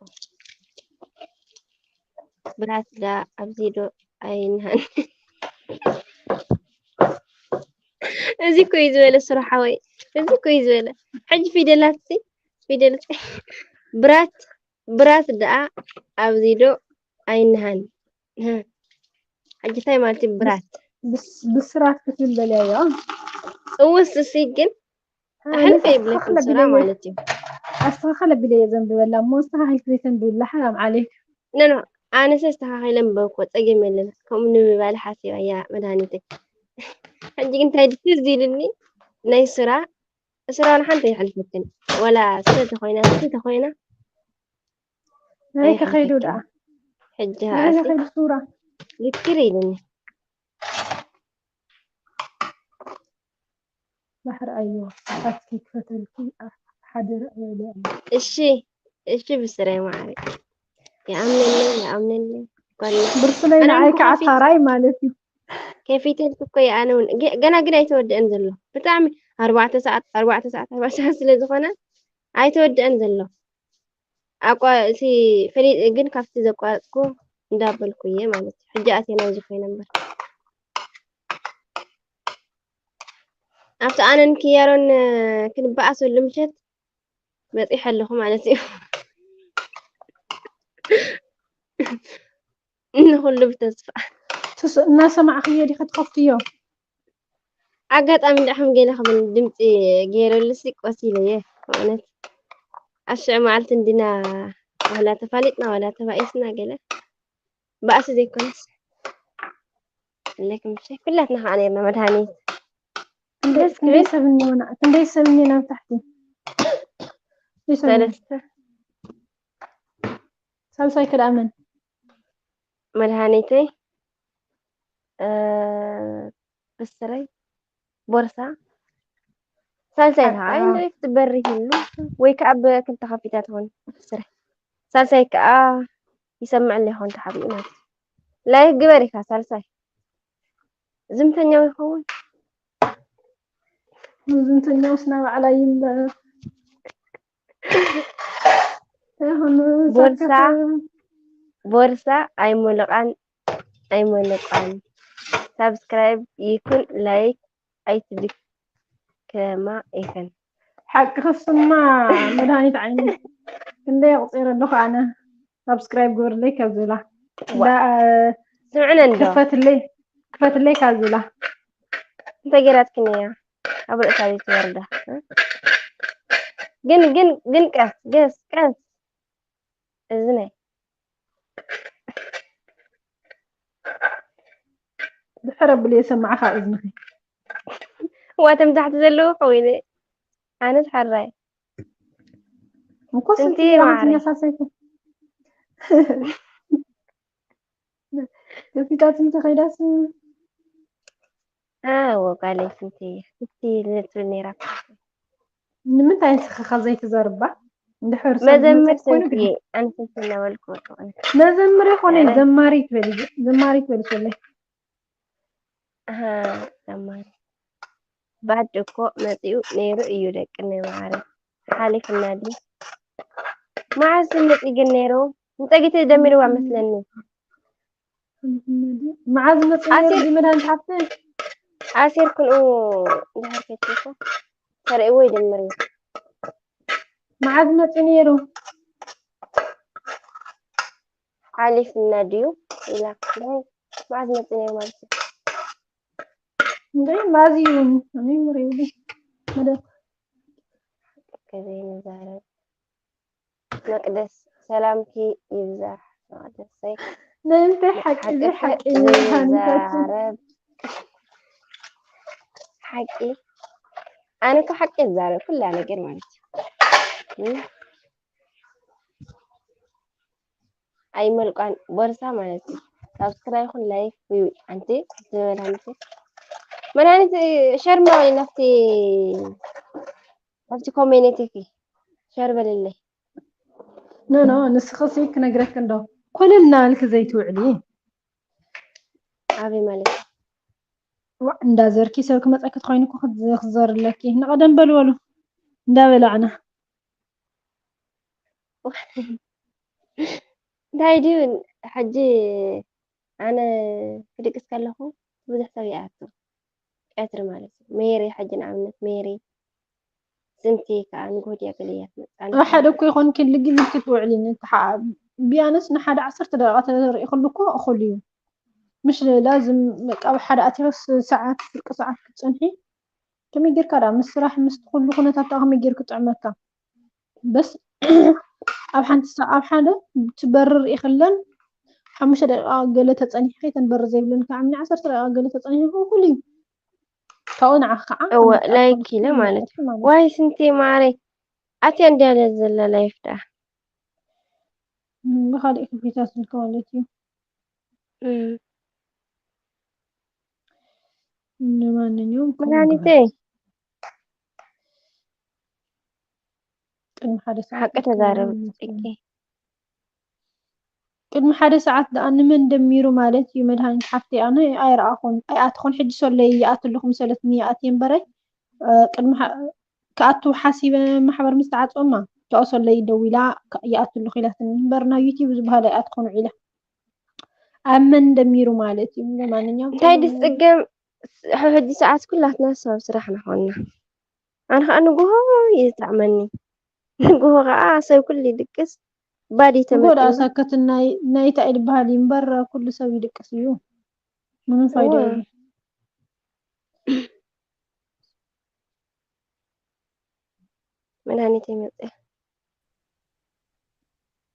ብራት ዳ ኣብዚ ዶ ኣይንሃን። እዚ እኮ እዩ ዝበለ ስራሕ ሓወይ። እዚ እኮ እዩ ዝበለ። ሕጂ ፊደላት ሲ ፊደላት ብራት ብራት ደኣ ኣብዚ ዶ ኣይንሃን። ሕጂ እንታይ ማለት እዩ ብራት? ብስራት ክትብል በልያዮ። እወ ስሲ ግን ኣሕልፈ ይብለኩም ስራ ማለት እዩ። ኣስተኻኸል ኣቢለ እየ ዘንብበላ እሞ ኣስተኻኺልኪ ዘይተንብብላ ሓራም ዓሌክ። ኖ ኖ ኣነሰ ኣስተኻኺለ ኣንበብኩ ጸገም የለን። ከምኡ ንምባል ሓሲበ እያ መድሃኒተይ። ሕጂ ግን እንታይ ድዩ ትዝ ኢልኒ ናይ ስራ ስራ ንሓንቲ ኣይሕልፈክን ወላ ስለ ተኾይና ስለ ተኾይና ናይ ከኸይዱ ደኣ ሕጂ ናይ ከኸይዱ ሱራ ዝክር ኢልኒ። ባሕሪ ኣዮ ኣትኪ ክፈተልኪ ሓደር ኣለ። እሺ እሺ ብስረይ ማዕረ ይኣምነለይ ይኣምነለይ። ብርስለይ ንዓይ ከዓ ታራይ ማለት እዩ። ከፊተልኪ እኮ እየ ኣነ እውን ገና ግን ኣይተወደአን ዘሎ ብጣዕሚ ኣርባዕተ ሰዓት ኣርባዕተ ሰዓት ኣርባዕተ ሰዓት ስለ ዝኾነ ኣይተወደአን ዘሎ። ኣቋ እቲ ፈሊጥ ግን ካብቲ ዘቋረፅኩ እንዳበልኩ እየ ማለት እዩ። ሕጂ ኣትየ ናብዚ ኮይነ እምበር ኣብቲ ኣነን ክያሮን ክንበኣሰሉ ምሸት በፂሐ ኣለኹ ማለት እዩ። ንኹሉ ብተስፋ እናሰማዕኽዮ ዲኸ ትኸፍትዮ? ኣጋጣሚ እንዳ ከም ገለ ክብል ድምፂ ገይረሉሲ ቆሲለየ። እውነት ኣብ ሽዑ መዓልቲ እንዲና ዋላ ተፋሊጥና ዋላ ተባኢስና ገለ ባእሲ ዘይኮነስ ኣለክም ሸ ኩላትና ከዓ ነርና መድሃኒት ክንደይ ሰብ እኒሆና ክንደይ ሰብ እኒሆና ኣብ ታሕቲ ሰለስተ ሳልሳይ ክልኣመን መድሃኒተይ ብስረይ ቦርሳ ሳልሳይ ከዓ ኣይ እንድዒ ክትበርህ ኢሉ ወይ ከዓ ብክልተ ከፊታ ትኾን ብስረይ ሳልሳይ ከዓ ይሰምዕ ኣሎ ይኾን ተሓቢኡ ማለት ላይክ ግበር ኢኻ ሳልሳይ ዝምተኛው ይኸውን ዝምተኛውስ ናብ ባዕላ ይምበር ቦርሳ ቦርሳ ኣይሞልቓን ኣይሞልቋን ሳብስክራይብ ይኩን ላይክ ኣይትድከማ ኢኽን ሓቂ ክስማ መድሃኒት ዓይኒ ክንደይ ኣቁፂረ ኣለኹ ኣነ ሳብስክራይብ ግበርለይ ካብ ዝብላ ስምዕነ እንዶ ክፈትለይ ክፈትለይ ካብ ዝብላ እንታይ ገይራትክን እያ ኣብ ርእሳ ዘይትወርዳ ግን ግን ግን ቀስ ገስ ቀስ እዚ ናይ ድሕር ኣብሉ የሰማዕኻ እዝንኺ ዋተም ታሕቲ ዘለዉ ከዊነ ኣነስ ሓራይ እኮ ስንቲ ስንቲ ማዕረ። ማዕትኛ ሳሰይኩ ከፊታትም ተኸይዳስ ኣዎ ጓለይ ስንቲ ስንቲ ልትብል ነይራ ንምንታይ ንስኻ ዘይትዘርባ እንድሕር ሰብ መዘምር ዝመፅእ ኮይኑ ስንቲ ግን ኣነ ስንቲ እናበልኩ ወጥቕኒ መዘምር ይኾነ ኧረ። ዘማሪ ትበሊ ዘማሪ ትበሊ ሰለይ ኣሃ ዘማሪ ባድ እኮ መፂኡ ነይሩ እዩ ደቂ መዓረ ሓሊፍና ድዩ መዓዝ መፂ ግን ነይሩ ንፀጊት ደሚርዋ መስለኒ መዓዝ መፂ ነይሩ ኣሴር- ድዩ መድሃኒት ሓፍተ ኣሴር ክንኡ እንድሕር ከይትልኮ ተርእይዎ ይደምር እዩ መዓዝ መፂ ነይሩ ሓሊፍና ድዩ ኢላ መዓዝ መፂ ነይሩ ማለት እዩ እንዴ ማዚ እኔ ምሬ መደብ ከዘይንዛረብ መቅደስ ሰላምኪ ይብዛሕ መቅደሰይ ንምንታይ ሓቂ ዘይሓቂ ዘይዛረብ ሓቂ ኣነ እኮ ሓቂ ይዛረብ ኩላ ነገር ማለት እዩ ኣይመልቋን ቦርሳ ማለት እዩ ሳብስክራይ ይኹን ላይክ እዩ ኣንቲ ዝበል ኣንቲ መድሃኒት ሸር መበሊ ናብቲ ናብቲ ኮሜኔቲኪ ሸር በልለይ ኖ ኖ ንስኽሲ ክነግረክ እንዶ ኮለል እናበልክ ዘይትውዕሊ ኣበይ ማለት እዩ ዋዕ እንዳዘርኪ ሰብ ክመፀኪ ትኾይኑ እኮ ክትዘርለኪ ንቐደም በልበሉ እንዳበላዕና እንታይ ድዩ ሕጂ ኣነ ክድቅስ ከለኹ ብዙሕ ሰብ ይኣቱ ቀትሪ ማለት እዩ። ሜሪ ሕጂ ንኣብነት ሜሪ ስንቲ ከኣ ንግሆ ድያ ገለ እያ ትመጽእ። ኣብ ሓደ እኮ ይኾንኪ ልግልግ ክትውዕሊ ንትሓ- ቢያንስ ንሓደ ዓሰርተ ደቂቃ ተርኢ ከሉ እኮ እኹል እዩ። ምሽ ላዝም በቃ ኣብ ሓደ ኣቲኻስ ሰዓት ፍርቂ ሰዓት ክትጸንሒ ከመይ ጌርካ ደኣ ምስ ስራሕ ምስ ኩሉ ኩነታት ደኣ ከመይ ጌርኪ ጥዕመካ? በስ ኣብ ሓንቲ ሰዓ ኣብ ሓደ ትበርር ኢኽለን ሓሙሽተ ደቂቃ ገለ ተጸኒሕኺ ተንበርር ዘይብለን ከዓኒ ዓሰርተ ደቂቃ ገለ ተጸኒሕኺ እኹል እዩ። ካብኡ ንዓኺ ከዓ እወ ተመርጻ ላይክ ትኾንኪ ኢለ ማለት ማለት እዩ። ማለት ዋይ ስንቴ ማረይ ኣትያ እንድያ ለ ዘላ ላይፍ ደኣ እም፣ ብኻሊእ ክፊታ ስልኪ ማለት እዩ። እም። ንማንኛውም ከምኡ መድሃኒተይ ግበሪ። ቅድሚ ሓደ ሰዓት ሓቂ ልክ ተዛረብ ይመስለኒ። ጽጌ። ቅድሚ ሓደ ሰዓት ደኣ ንመን ደሚሩ ማለት እዩ መድሃኒት ሓፍተይ? ኣነ ኣይረኣኹን ኣይኣትኹን። ሕጂ ሶለይ ይኣትልኹ ምሰለትኒ ይኣትየ እምበረ እ፣ ቅድሚ ሓ- ክኣቱ ሓሲበ ማሕበር ምስ ተዓጽወማ ካብኡ ሶለይ ደዊላ ከ- ይኣትልኹ ኢላትኒ እምበር ናብ ዩቲብ ዝበሃል ኣይኣትኹን ውዒለ። ኣብ መን ደሚሩ ማለት እዩ? ለማንኛውም እንታይ ቅድሚ ድስ ጽገም ስ- ሕጂ ሰዓት ኩላትና ሰብ ስራሕ ንኾንና። ኣነ ኸኣ ንግሆ ይጥዕመኒ። ንግሆ ኸኣ ሰብ ኩሉ ይድቅስ። ባዲ ንጎ ደኣ ተመጺና። ሳከትን ናይ ናይታ ኢድ ባህሊ እምበር ኩሉ ሰብ ይድቅስ እዩ። ምንም ፋይዳ እወ። የብሉን። መድሃኒት ይመጽእ።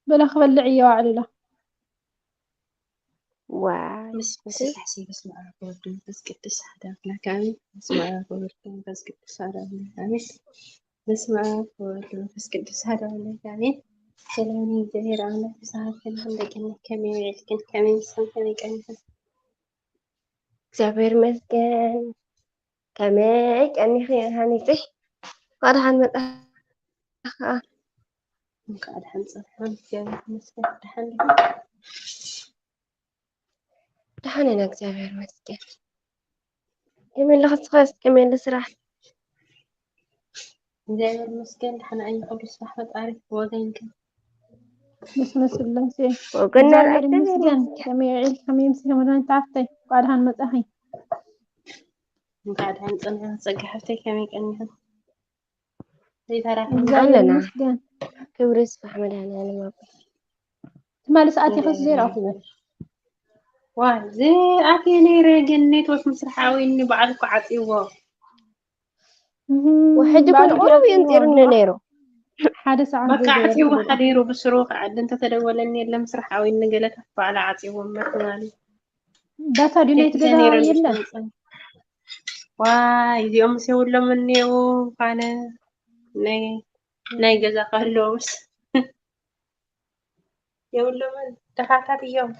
በላ ክበልዕ እየ ዋዕልላ። ዋይ ምስ ስላሴ በስመ ኣብ ወወልድ ወመንፈስ ቅዱስ ሓደ ኣምላክ ኣሜን። በስመ ኣብ ወወልድ ወመንፈስ ቅዱስ ሓደ ኣምላክ ኣሜን። በስመ ኣብ ወወልድ ወመንፈስ ቅዱስ ሓደ ኣምላክ ኣሜን። ሰላም እግዚኣብሔር ኣምላክ ብሰዓት ከመይ ደቂኒ ከመይ ውዕልክን ከመይ ምሳን ከመይ ቀኒኽን እግዚኣብሔር ይመስገን። ከመይ ቀኒኺ ሃኒተይ? እንኳዕ ደሓን መጻኻ። እንኳዕ ደሓን ጸንሐን እግዚኣብሔር ይመስገን ደሓን ዲኹም? ደሓን ኢና እግዚኣብሔር ይመስገን። ከመይ ኣለኺ ንስኺስ ከመይ ኣሎ ስራሕ? እግዚኣብሔር ይመስገን ደሓን ኣየ ኩሉ ስራሕ ፈጣሪ ብወገንኪ ምስለ ስላሴ ወገና እግዚኣብሔር ኣይተበል ይመስገን። ከመይ ውዒልኪ ከመይ ኣምሲኺ መድሃኒት ሓፍተይ? እንኳዕ ደሓን መጻኺ። እንኳዕ ደሓን ጸንሐ ጸጋ ሓፍተይ ከመይ ቀኒኽን? ዘይተራኸብና እግዚኣብሔር ኣለና። ይመስገን። ክብሪ ይስፋሕ መድሃኒዓለም ኣቦ። ትማሊ ሰዓት ኢኸስ ዘይረኣኹዎ። ዋይ ዝኣትየ ነይረ ግን ኔትወርክ ምስራሕ ኣውይኒ በዓል እኮ ዓፅይዎ። እህ፣ ወሕጂ በዓል ኮን ቁሩብ ድሕሪ የንጢሩኒ ኣትይዎ። ነይሩ። ሓደ ሰዓት በቃ ዘይገበርኩ ዓፅይዎ ገለ። ሓዲሩ ብስሩ ከዓ እንተተደወለኒ የለ ምስራሕ ኣውይኒ ገለ ታፍ በዓል ዓፅይዎ መትናሊ ዳታ ድዩ ናይ ትገዛ ነይረ የለ? ንስተንፀን ዋይ እዚኦም ምስ የብሎም እኒው ምኳነ ናይ ናይ ገዛ ከህልዎምስ የብሎምን ድኻታት እዮም።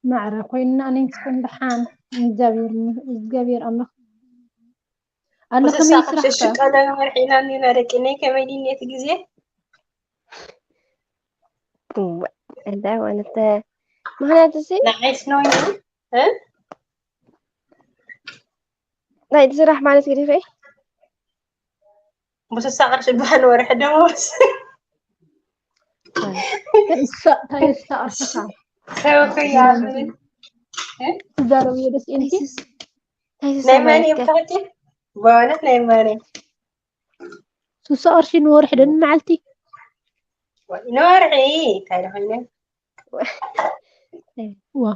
ማዕረ ኮይንና ኣነን ክስን ደሓን እግዚኣብሔር ይመ- እግዚኣብሔር ኣምላኽ ኣሎ ምስ ከመይ እሳ ቅርሺ ስራሕካ? ሽቀለ መርሒና እኒና ደቂ ነይ ከመይ ድኔት ግዜ እወ፣ እንታይ ማለት ምክንያቱ ሲ ንዓይስ ነው እ ናይ እቲ ስራሕ ማለት ግዲኺ ምስ እሳ ቅርሺ በሃል ወርሒ ደሞዝ ተይሳ- ተይሳ ቅርሽኻ ሰበከያ ትዛረብዮ ደስ ኢልኪ? ናይ ማን እዮም ታውቂ በእውነት ናይ ማን ስሳ ቅርሺ ንወርሒ ዶ ንመዓልቲ? ንወርሒ እንታይ ደኾይነ ዋ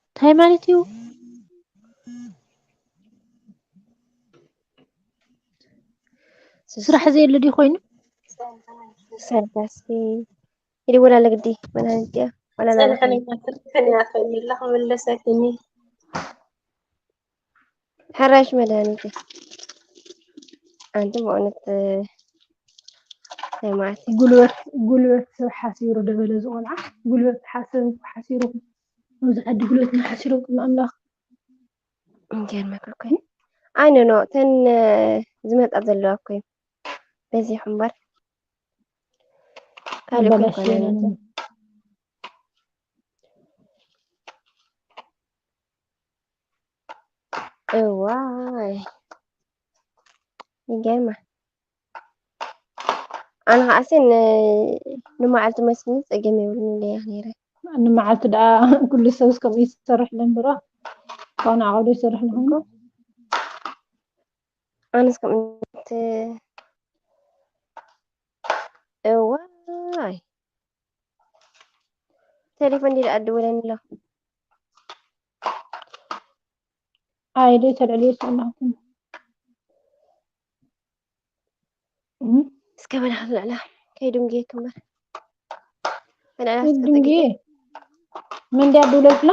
እንታይ ማለት እዩ? ስራሕ ዘየለ ድዩ ኮይኑ? ሰልፋሲ ይድወል ኣለ ግዲ መድሃኒት እያ ወላ ናበይ ጸንሐኒ ከኒ ኣፈኒ ኣለኹ መለሰክኒ ሕራሽ መድሃኒት እያ። ኣንቲ ብእውነት ናይ መዓልቲ ጉልበት ጉልበት ሰብ ሓሲሩ ደበለ ዝቆልዓ ጉልበት ሓሰብ ሓሲሩ ኣብዚ ዓዲ ጉልበት ሓሲሩ ቅድሚ ኣምላኽ እንገርመካ እኮ ኣይ ኖ ኖ ተን ዝመጣ ዘለዋ እኮ እዩ በዚሑ እምበር ካልእ እኮ በላሽ ኣይኮነን። የለን። እዋይ ይገርማ ኣነ ከዓሲ ንመዓልቲ መስኒ ፀገም የብሉን ኢለያ ነይረ። ንመዓልቲ ደኣ ኩሉ ሰብስ ከምኡ ይሰርሕ ደንብሮ ካን ዓውደ ይሰርሕ ነው። ኣነስ ከም እንት እዋይ ቴሌፎን ዲዳ ኣድውለኒ ኣለኹ። ኣይደ ተልዕልዮ ኣለኹም። እስከ በላ ልዕላ ከይዱም ጌ ክምበር በላ ድንጌ ምን ዲያ ድውለልክላ?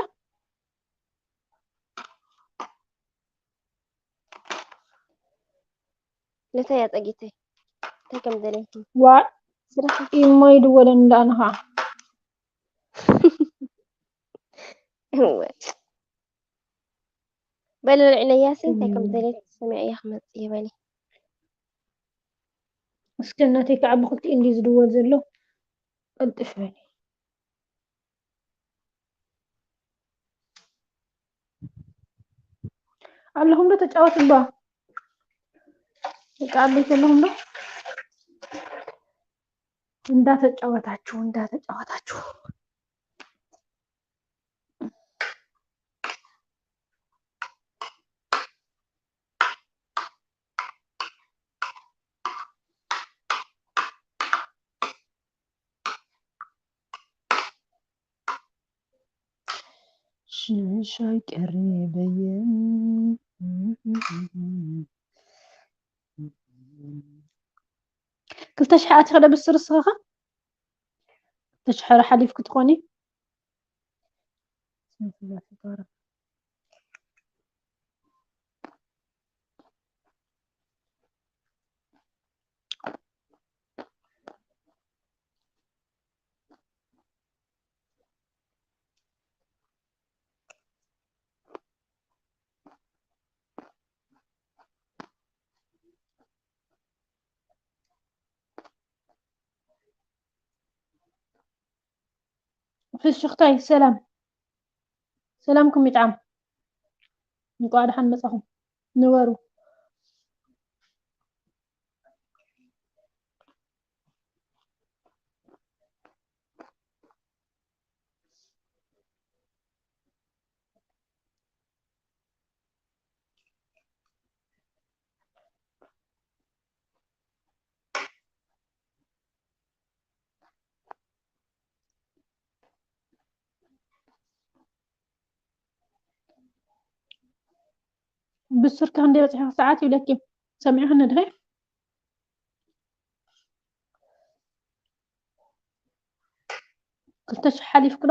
ነታ እያ ጸጊተይ እንታይ ከም ዘለይኪ ዋ ስራሕ ኢሞ ይድወለን እንዳንኻ እወ በለ ልዕለያሲ እንታይ ከም ዘለይኪ ሰሚዐ እያ ክመጽእ እየ በሊ እስከ እናተይ ከዓ ብክልቲኡ እንዲ ዝድወል ዘሎ ቀልጥፍ በሊ ኣለኹም ዶ ተጫወት እባ ደቂ ዓበይቲ ኣለኹም ዶ እንዳተጫወታችሁ እንዳተጫወታችሁ ሽሻይ ቀሪበየ ክልተ ሽሕ ኣቲኸ ዶ ብስር እስኸኸ ክልተ ሽሕ ሓሊፍኩ ትኾኒ ፍሽኽታይ ሰላም ሰላምኩም ይጥዓም። እንቋዕ ደሓን መጻኹም ንበሩ። ብስር ክንደይ በፂሑ ሰዓት ይብለኪ ሰሚዕኽኒ ድኸ ክልተ ሽሕ ሓሊፍክሎ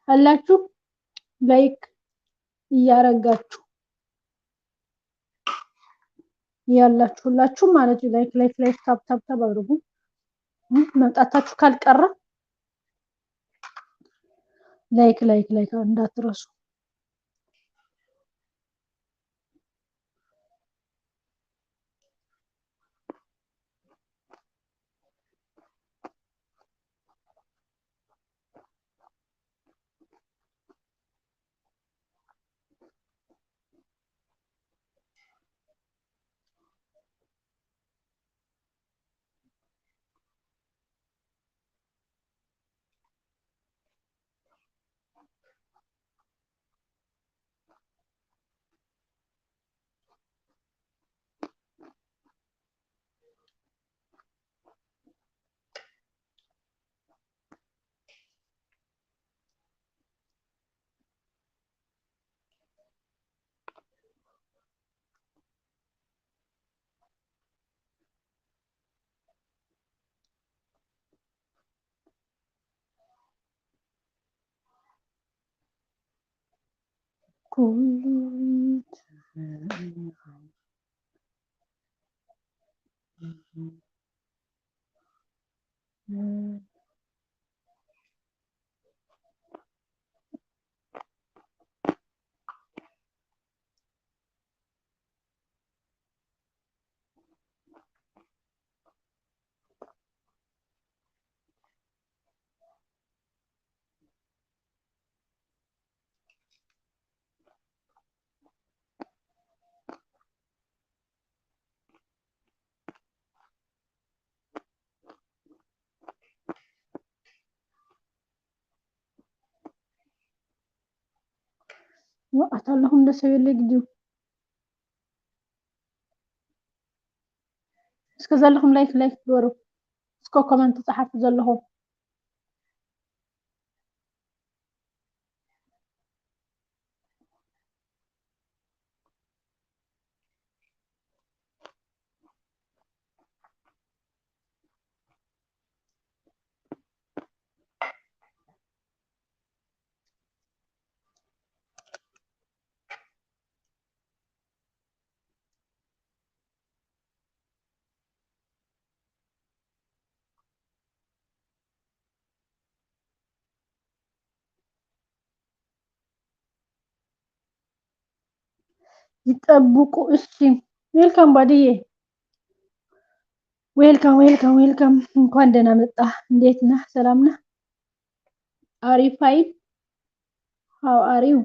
አላችሁ ላይክ እያረጋችሁ ያላችሁ ሁላችሁ ማለት ነው። ላይክ ላይክ ላይክ ታብ ታብ ታብ አድርጉ። መምጣታችሁ ካልቀረ ላይክ ላይክ ላይክ እንዳትረሱ። ኩሉ ይትረኣይ። ኣታ ኣለኹም ደስ ይብል ግዲ። እስከ ዘለኹም ላይክ ላይክ ግበሩ። እስከ ኮመንት ጸሓፉ ዘለኹም። ይጠብቁ። እሺ፣ ዌልካም ባድዬ፣ ዌልካም ዌልካም ዌልካም። እንኳን ደህና መጣ። እንዴት ነህ? ሰላም ነህ? Are you fine? How are you?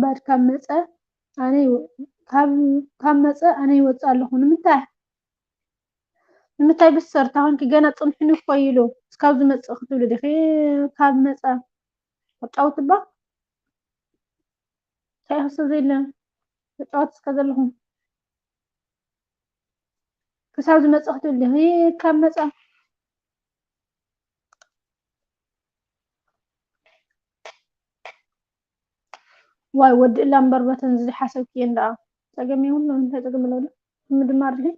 ባድ ካብ መጸ ኣነ ይወ-፣ ካብ፣ ካብ መጸ ኣነ ይወጽእ ኣለኹ። ንምንታይ? ንምንታይ ብሰርታ ኮንኪ ገና ጽንሑኒ እኮ ኢሉ እስካብ ዝመጽእ ክትብሊ ዲኺ? ካብ መጸ ተጫውቲ እባ። እንታይ ክስብ ዘይለ ተጫወት እስከ ዘለኹም ክሳብ ዝመጽእ ክትብል ዲኺ? ካብ መጸ ዋይ ወዲ እላ እምበር በተን ዝሓሰብክየን ደኣ ጸገም የብሉን። እንታይ ጸገም ኣለዎ? ምድማር ድዩ?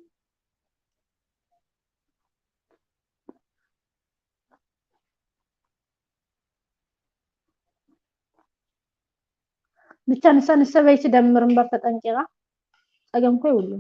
ብቻ ንሳ ንሰበይቲ ደምር እምበር ተጠንቂቓ ጸገም እኮ ይብሉ።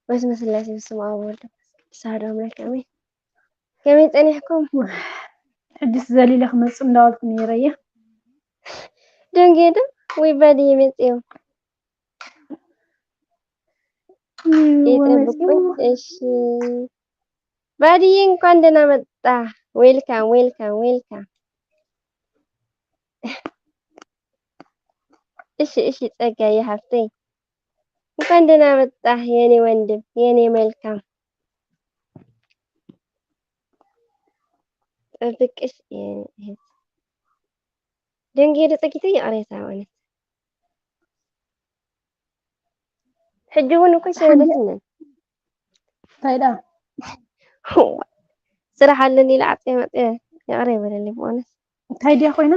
በስመ ስላሴ በስመ አብ ወወልድ ወመንፈስ ቅዱስ አሐዱ አምላክ አሜን። ከመይ ጸኒሕኩም? ሕጅስ ዘሊለ ክመጽእ እንዳበልኩ ነይረ እየ። ደንጌ ዶ ወይ ባድየ መጽዮም? እም፣ ይጠብቁኝ። ወመጽዮም። እሺ። ባድዬ እንኳን ደህና መጣ። ዌልካም፣ ዌልካም፣ ዌልካም። እሺ፣ እሺ፣ ጸጋዬ ሃብተይ። እንኳን ደህና መጣ የኔ ወንድም፣ የኔ መልካም። ጠብቅሽ የኔ እህት። ደንጌ ዶ ጸጊተይ ይቕሬታ ማለት። ሕጂ እውን እኮ ይሰደትንን። እንታይ ደኣ? ስራሕ ኣለኒ ኢለ ዓፅየ መፅየ ይቕረ ይበለለይ ብእውነት። እንታይ ድያ ኮይና?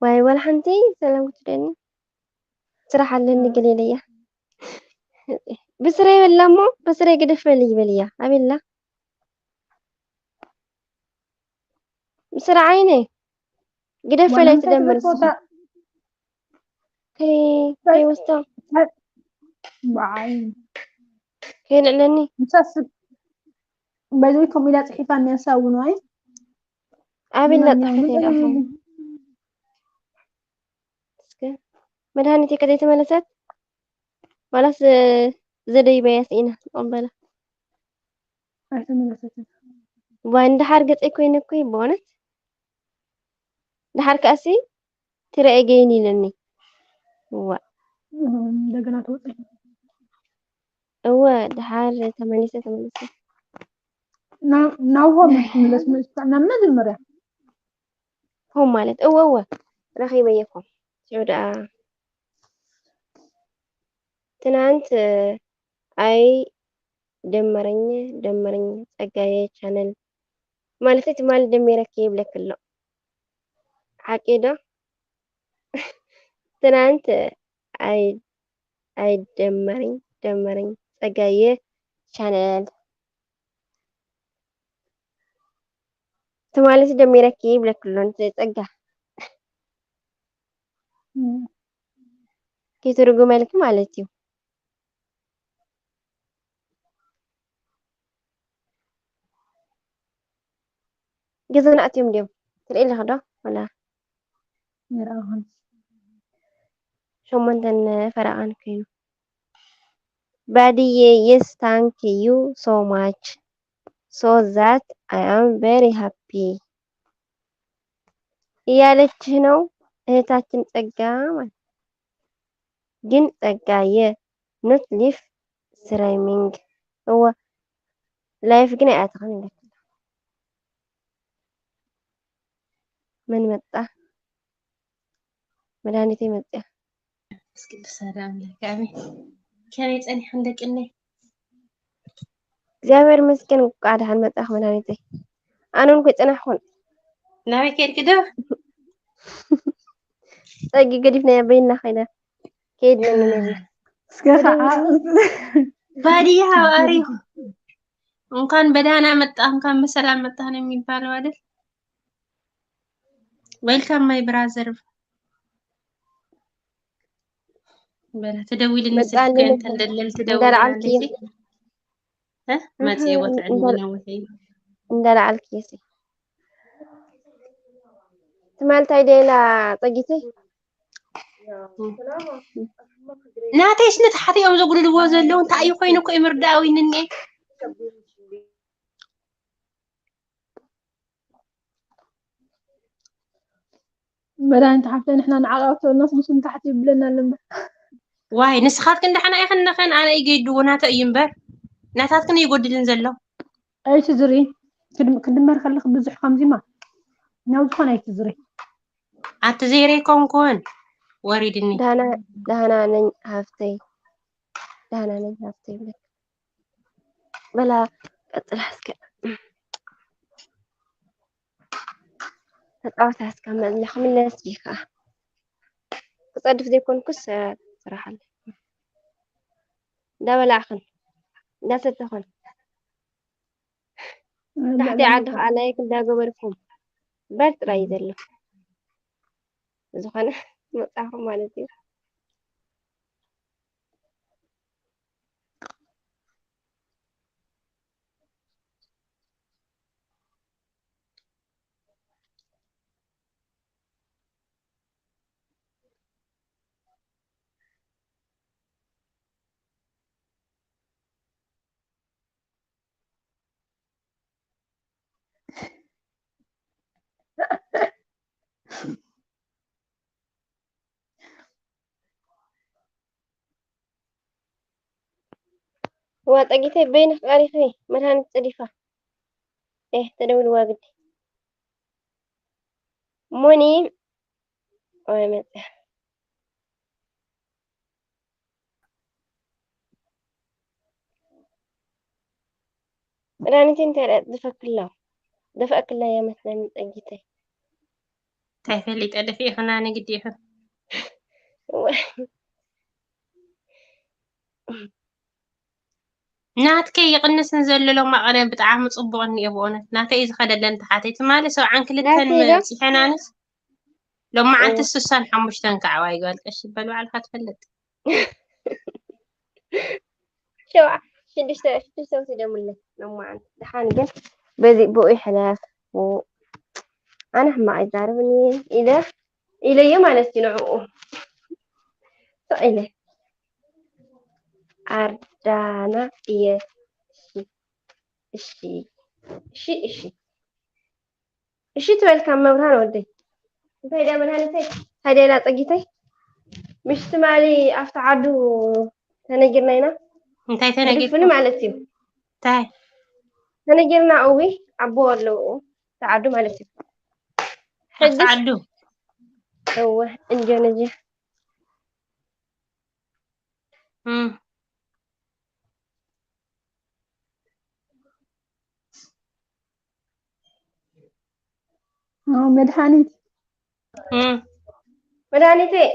ዋይ ዋላ ሓንቲ ሰላም ክትደኒ። ስራሕ ኣለኒ ገለ ኢለያ። ብስረይ በላ እሞ ብስረይ ግደፍ በሊ ይበልያ። ኣቤላ ብስራ ዓይነይ ግደፍ በላይ ትደምር። ከይወስታ ብዓይ ከይንዕለኒ ምሳስ በዚ ከምኡ ኢላ ፅሒፋ እኒኣ ሳውን ዋይ ኣቤላ ፃሒፈ ይላኹ። እስከ መድሃኒት ከደይ ተመለሰት ዋላስ ዘደይበያ ስኢና ንቐበላ። ኣይተመለሰትን። ዋይ ንደሓር ገፀይ ኮይነ እኮ እዩ ብእውነት። ደሓር ከኣሲ ትረአ ገይን ኢለኒ። ዋ እንደገና ተወፀ። እወ ደሓር ተመሊሰ ተመሊሰ። ናብ ሆም ትምለስ መ ናብ መጀመርያ ሆም ማለት እወ እወ ረኺበየ እኮ ሽዑ ደኣ ትናንት ኣይ ደመረኝ ደመረኝ ጸጋዬ ቻነል ማለት ትማሊ ደሚረኪ ይብለኪ ኣሎ ሓቂ ዶ ትናንት ኣይ ኣይ ደመረኝ ደመረኝ ጸጋዬ ቻነል ትማሊ ደሚረኪ ይብለኪ ኣሎ ጸጋ ከይትርጉመልኪ ማለት እዩ። ገዛና ኣትዮም ድዮም ትርኢ ኣለኺ ዶ ወላ ይርኣኹን ሸሞንተን ፈረቓን ኮይኑ ባድየ yes thank you so much so that I am very happy እያለችህ ነው እህታችን ጸጋ ማለት ግን ጸጋየ not live streaming እወ live ግን ኣይኣተኽን ኢለኪ መን መጣ መድሃኒተይ መፅያ መንፈስ ቅዱስ ሓደ ኣምላክ ኣሜን። ከመይ ፀኒሐን ደቅነይ? እግዚኣብሔር ይመስገን እንኳዕ ደሓን መፃእኺ መድሃኒተይ። ኣነ እውን ኮይፀናሕኩን ናበይ ከድኪ ዶ? ፀጊ ገዲፍናያ በይና ከይዳ ከይድና ነርና። እስከ ከዓ ባድያ ሃባሪኹ እንኳን በደህና መጣ እንኳን በሰላም መጣ ነው የሚባለው አይደል? Welcome my brother። በላ ትደውይልኒ ስልክ መጣልኝ እንትን ደለል ትደውይልናለች። እ መጽየ ቦታ ነውሒ እንዳለዓልኪ ሲ ትማልታይ ደላ ጸጊተይ ናተይስ ንታሕቲ እዮም ዘጉልልዎ ዘለዉ እንታይ እዩ ኮይኑ እኮ ይምርዳዊ ንኔ መድሃኒት ሓፍተይ ንሕና ንዓቃብ ተበልናስ ንሱ ንታሕቲ ይብለና ኣሎ እምበር ዋይ ንስኻትክን ደሓና ኢኽን ነኸን ኣነ ይገድዎ ናተ እዩ እምበር ናታትክን ይጎድልን ዘሎ ኣይትዝሪ ክድመር ከለክ ብዙሕ ከምዚማ ናብ ዝኾነ ኣይትዝሪ ኣቲ ዘይረይ ኮንኮን ወሪድኒ ዳህና ነኝ ሃፍተይ ዳህና ነኝ ሃፍተይ ብለክ በላ ቀፅላ እስከ ተፃወታ እስከ መዝለኽ ምለስ ዲኻ ክፀድፍ ዘይኮንኩስ ስራሕ ኣለ እንዳበላዕኽን እንዳሰተኽን ታሕቲ ዓዲ ከዓ ላይክ እንዳገበርኩም በር ጥራይ እዩ ዘሎ ዝኾነ መፅእኹም ማለት እዩ እዋ ጠጊተይ በይንኽ ቀሪኺ መድሃኒት ጸዲፋ ኤህ ተደውልዋ ግዲ ሞኒ ኦይ መጽያ መድሃኒት እንታይ ደኣ ደፈክላ? ደፈክላ እያ መስለኒ ጸጊተይ። እንታይ ፈሊጠ ደፊእኽና ንግዲ ይኹን። ናትከይ ይቕንስን ዘሎ ሎማ ቀነ ብጣዕሚ ጽቡቕ እኒኦ ብእውነት። ናተይ እዩ ዝኸደለን ተሓተይ። ትማሊ ሰብዓን ክልተን ናተይ ዶ? ጽሒናንስ ሎማዓንቲ እወ። ስሳን ሓሙሽተን ከዓዋይ ጓል ቀሺ በል ባዕልኻ ትፈልጥ። ሸውዓ ሽዱሽተ ሽዱሽተ ወሲዶምለይ ሎማዓንቲ። ደሓን ግን በዚ ብኡ ይሕለፍ። ብኡ ኣነ ሕማቕ ኣይዛረብን እየ ኢለ ኢለዮ ማለት እዩ ንዕኡ። ስቕ ኢለ ኣርዳና እየ። እሺ እሺ እሺ እሺ እሺ ትበልካ መብርሃን ወደይ። እንታይ ድያ መድሃኒተይ? እንታይ ድያ ኢላ ጸጊተይ? ምሽ ትማሊ ኣብቲ ዓዱ ተነጊርና ኢና። እንታይ ተነጊርኩ ተነጊርኩም? ማለት እዩ። እንታይ ተነጊርና እዊ ኣቦ ኣለዉ። ተዓዱ ማለት እዩ። ኣብቲ ሕጅስ ዓዱ እወ እንጀነጀ እም፣ ኦ፣ መድሓኒት እም። መድሃኒተይ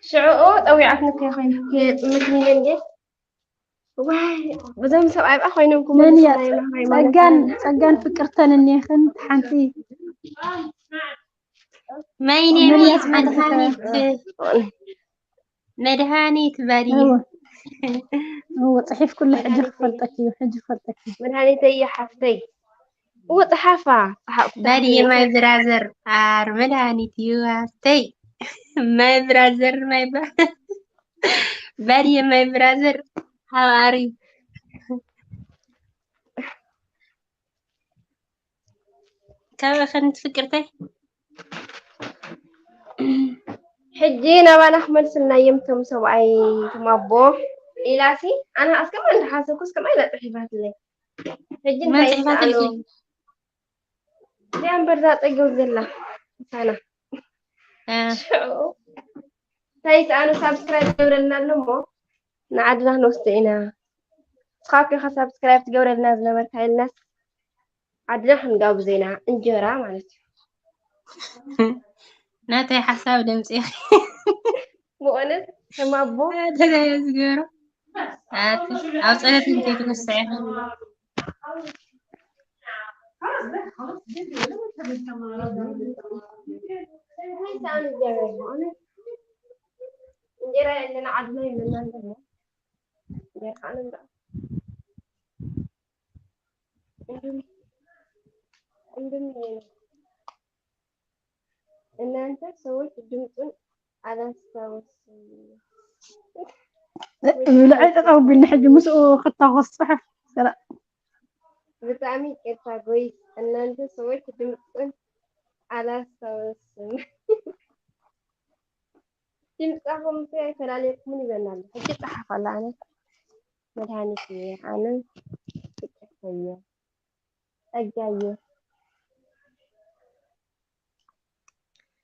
ሽዕኡ ጠዊዓትኒ እኮ ኮይነ ምክኒን እንዴ ዋይ ብዞም ሰብኣይ ብኣ ኮይኖም ክመልሱ መንያ ናይ ሃይማኖት ጸጋን ጸጋን ፍቅርተን እኒኽን ሓንቲ መይኔ መንያ መድሃኒት መድሃኒት በሪ እወ እወ ጽሒፍኩሉ ሕጂ ክፈልጠኪ እዩ ሕጂ ክፈልጠኪ እዩ። መድሃኒተይ ሓፍተይ እወ ጸሓፋ ጸሓፍ በሪ my brother are መድሃኒት እዩ ሓፍተይ my brother my brother በሪ my brother how are you ካብ ኸንቲ ፍቅርተይ ሕጂ ናባና ክመልስልና እዮም እቶም ሰብኣይ እቶም ኣቦ ኢላሲ ኣነ ኣስከማ እንዳሓሰብኩስ ከማይ ኢላ ጽሒፋትለይ ሕጂ መን እንታይ ጽሒፋትልኪ ይስኣኖም እዚኣ እምበር እዛ ጸገብ ዘላ ምሳና እ፣ ሽዑ እንታይ ይስኣኖ ሳብስክራይብ ትገብረልና ኣሎ እሞ ንዓድና ክንወስዶ ኢና ንስኻ እኮ ኢኻ ሳብስክራይብ ትገብረልና ዝነበርካ ኢልናስ ዓድና ክንጋብዞ ኢና እንጀራ ማለት እዩ ናተይ ሓሳብ ደምፂ ብእውነት ከም ኣቦ ተጋየ ዝገበሮ ኣቲ ኣብ ፀሎት እንከይትነስዐ እንጀራ የለን ዓድና የለን ኣለና እንጀራ ንብላ እንድም እንድም እናንተ ሰዎች ድምፁን አላስታውስም ብልዐ ጠጠው ቢልና ሕጂ ምስኡ ክታኾስ ፅሑፍ ስራ ብጣዕሚ ይቅርታ ጎይ እናንተ ሰዎች ድምፁን አላስታውስም ድምፃኹም እኮ ኣይፈላለየኩምን ይበልና ኣሎ ሕጂ ፀሓፍ ኣላ ኣነ መድሃኒት እየ ኣነ ይቅርተየ ጸጋየ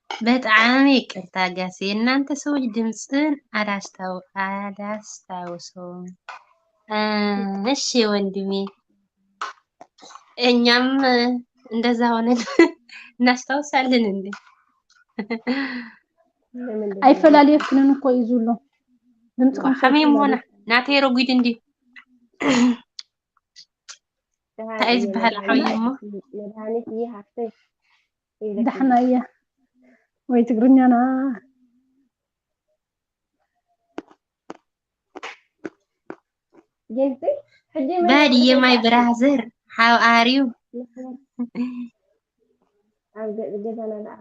በጣም ይቅርታ ጋሴ እናንተ ሰዎች ድምፅን አላስታው አላስታውሰውም። እ፣ እሺ ወንድሜ እኛም እንደዛ ሆነን እናስታውሳለን እንዴ? ኣይፈላለየክንን እኮ እዩ ዝብሎ ድምፅኩም ከመይ ሞና ናተይ ረጉድ እንዲ እንታይ እዩ ዝበሃል ዓብዩ እሞ መድሃኒት ይሃፍተይ ዳሕና እያ ወይ ትግርኛና ጌልቲ ሕጂ ባድየ my brother how are you ኣብ ገ- ገዛና ደኣ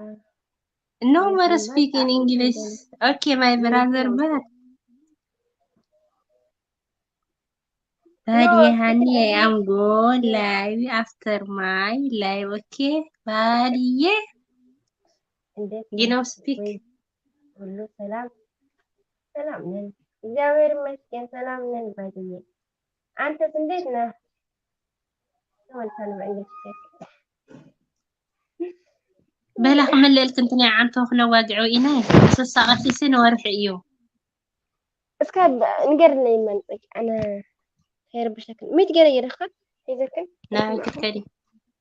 no more speak in English okay my brother but ባድየ honey I am go live after my live okay ባድየ እንዴት you know speak ወይ ሁሉ ሰላም ሰላም ነን እግዚኣብሔር ይመስገን ሰላም ነን ባድየ አንተስ እንዴት ነህ ተመልሰን በእንግሊዝ በላ ክምለልክ እንትን ዓንቶ ክነዋግዑ ኢና ስሳ ቀሲሲ ንወርሒ እዩ እስከ ንገርለይ መንፅግ ኣነ ከይርብሸክን ሚት ገይረ ይረኽብ ሒዘክን ናበይ ክትከዲ?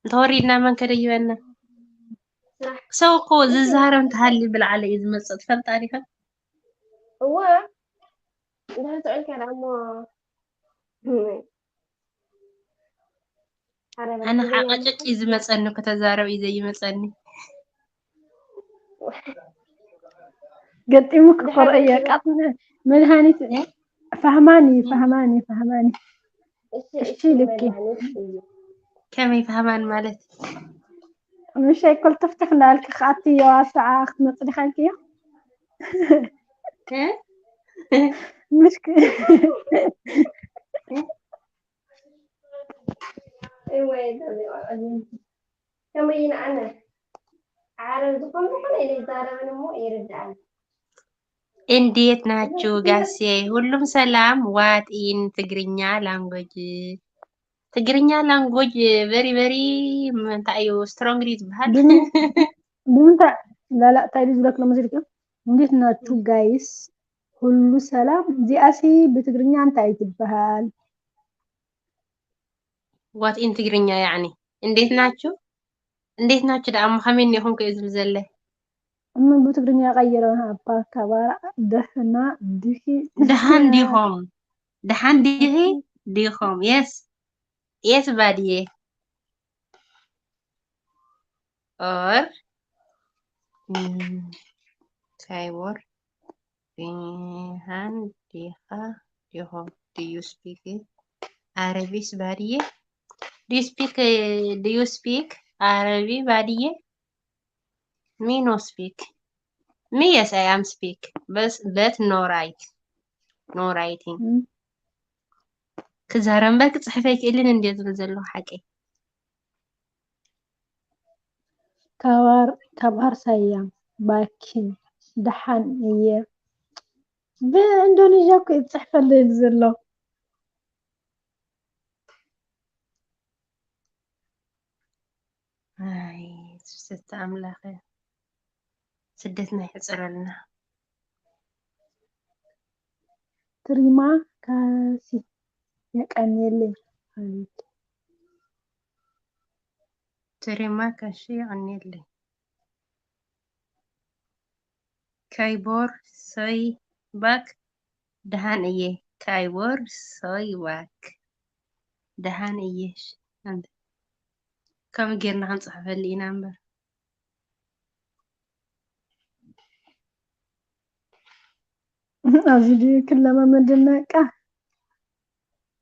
እንተወሪድና መን ከደይበና? ስራሕ። ሰው እኮ ዝዛረብ እንተሃልዩ ብላዕሊ እዩ ዝመጽእ፣ ትፈልጣ ዲኻ? እወ፣ እንድሕር ትዕልካ ደኣ እሞ፣ ኣነ ሓቀጨጭ እዩ ዝመጸኒ፣ ከተዛረብ እዩ ዘይመጸኒ። ገጢሙ ክቆርኦ እየ። ቃል መድሃኒት ፋህማኒ፣ ፋህማኒ፣ ፋህማኒ። እሺ፣ እሺ፣ እሺ፣ ልኪ። መድሃኒት እዩ። ከመይ ፋህማኒ ማለት? ምሸይ ኮልተፍተፍ እናበልኪ ክኣቲ እዮ፣ ኣብ ሰዓ ክትመጽእ ዲኻ ኢልክዮ? እ? ምሽ ክ-፣ እወ፣ ከመይ ኢለ ኣነ ዓረብ ዝኾን ዝኾነ ኢለ ይዛረብን እሞ ይርድኣኒ። እንዴት ናችሁ ጋሴ? ሁሉም ሰላም? What in ትግርኛ language? ትግርኛ language very very እንታይ እዩ፣ strong ድዩ ዝበሃል? ብምን-፣ ብምንታይ ላላ እንታይ ድዩ ዝብለክ ሎሚ ዝልክዮ? እንዴት ናችሁ ጋይስ? ሁሉ ሰላም? እዚኣሲ ብትግርኛ እንታይ ትበሃል? What in ትግርኛ ያዕኒ እንዴት ናችሁ? እንዴት ናችሁ ደኣ? እሞ ከመይ እኒኹም ከ እዩ ዝብል ዘለ? እሞ ብትግርኛ ቀይረ። ኣባ ካባራ ደህና ዲኺ? ደሃን ዲኹም? ደሃን ዲኺ? ዲኹም? Yes. Yes ባድየ። Or፣ mm፣ ሳይቦር ቢሃን ዲኻ? ዲኹም? Do you speak Arabic ባድየ? Do you speak, do you speak Arabic ባድየ? Me no speak. Me, yes, I am speak. But, but no write. No writing. እም። ክዛረብ እምበር ክጽሕፍ ኣይክእልን እንድየ ዝብል ዘለኹ ሓቀይ። ካብ ኣር-፣ ካብ ኣርሳያ ባኪ ደሓን እየ። ብእንዶኔዥያ እኮ እዩ ዝጽሕፈለይ ዘሎ። ኣይ፣ ስስተ ኣምላኸ፣ ስደትና ይሕጽረልና። ትሪማ ካሲ የቀንየለይ ሓቢብቲ። ትሪማ ካሲ የቀንየለይ። ካይቦር ሶይ ባክ ደሃን እየ። ካይቦር ሶይ ባክ ደሃን እየ። እሺ፣ ኣንተ ከምኡ ጌርና ክንጽሕፈሉ ኢና እምበር። ኣብዚ ድዩ ክለማመደና? ቃ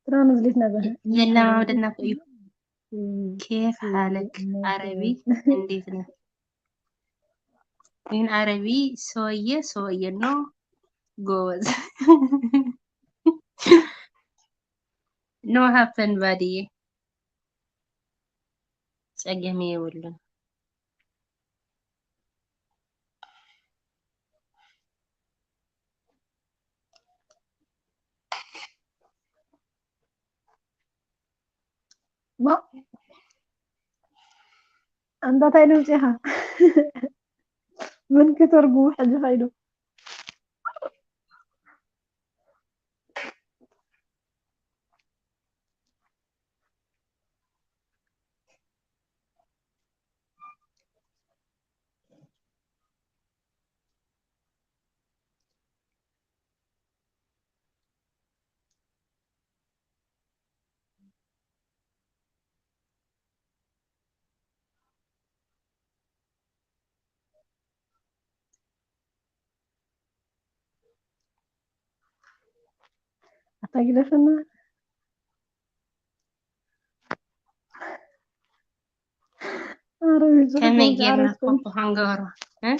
ትራንስሌት ነገር የለማመደና እኮ እዩ። እም፣ ኬፍ እም፣ ሓለክ እም፣ ዓረቢ እም። እንዴት ነህ? ይህን ዓረቢ ሰውየ ሰውየ ነው ጎበዝ። No happen ባድየ ጸገም የብሉን። ማ-፣ ኣንታ እንታይ ድምፂ ኢኻ? መን ክተርጉሙ ሕጂ ከይዱ? ኣታ ግደፈና። ኣረ፣ ከመይ ጌርና ኮምፒ ክንገብሮ? እ?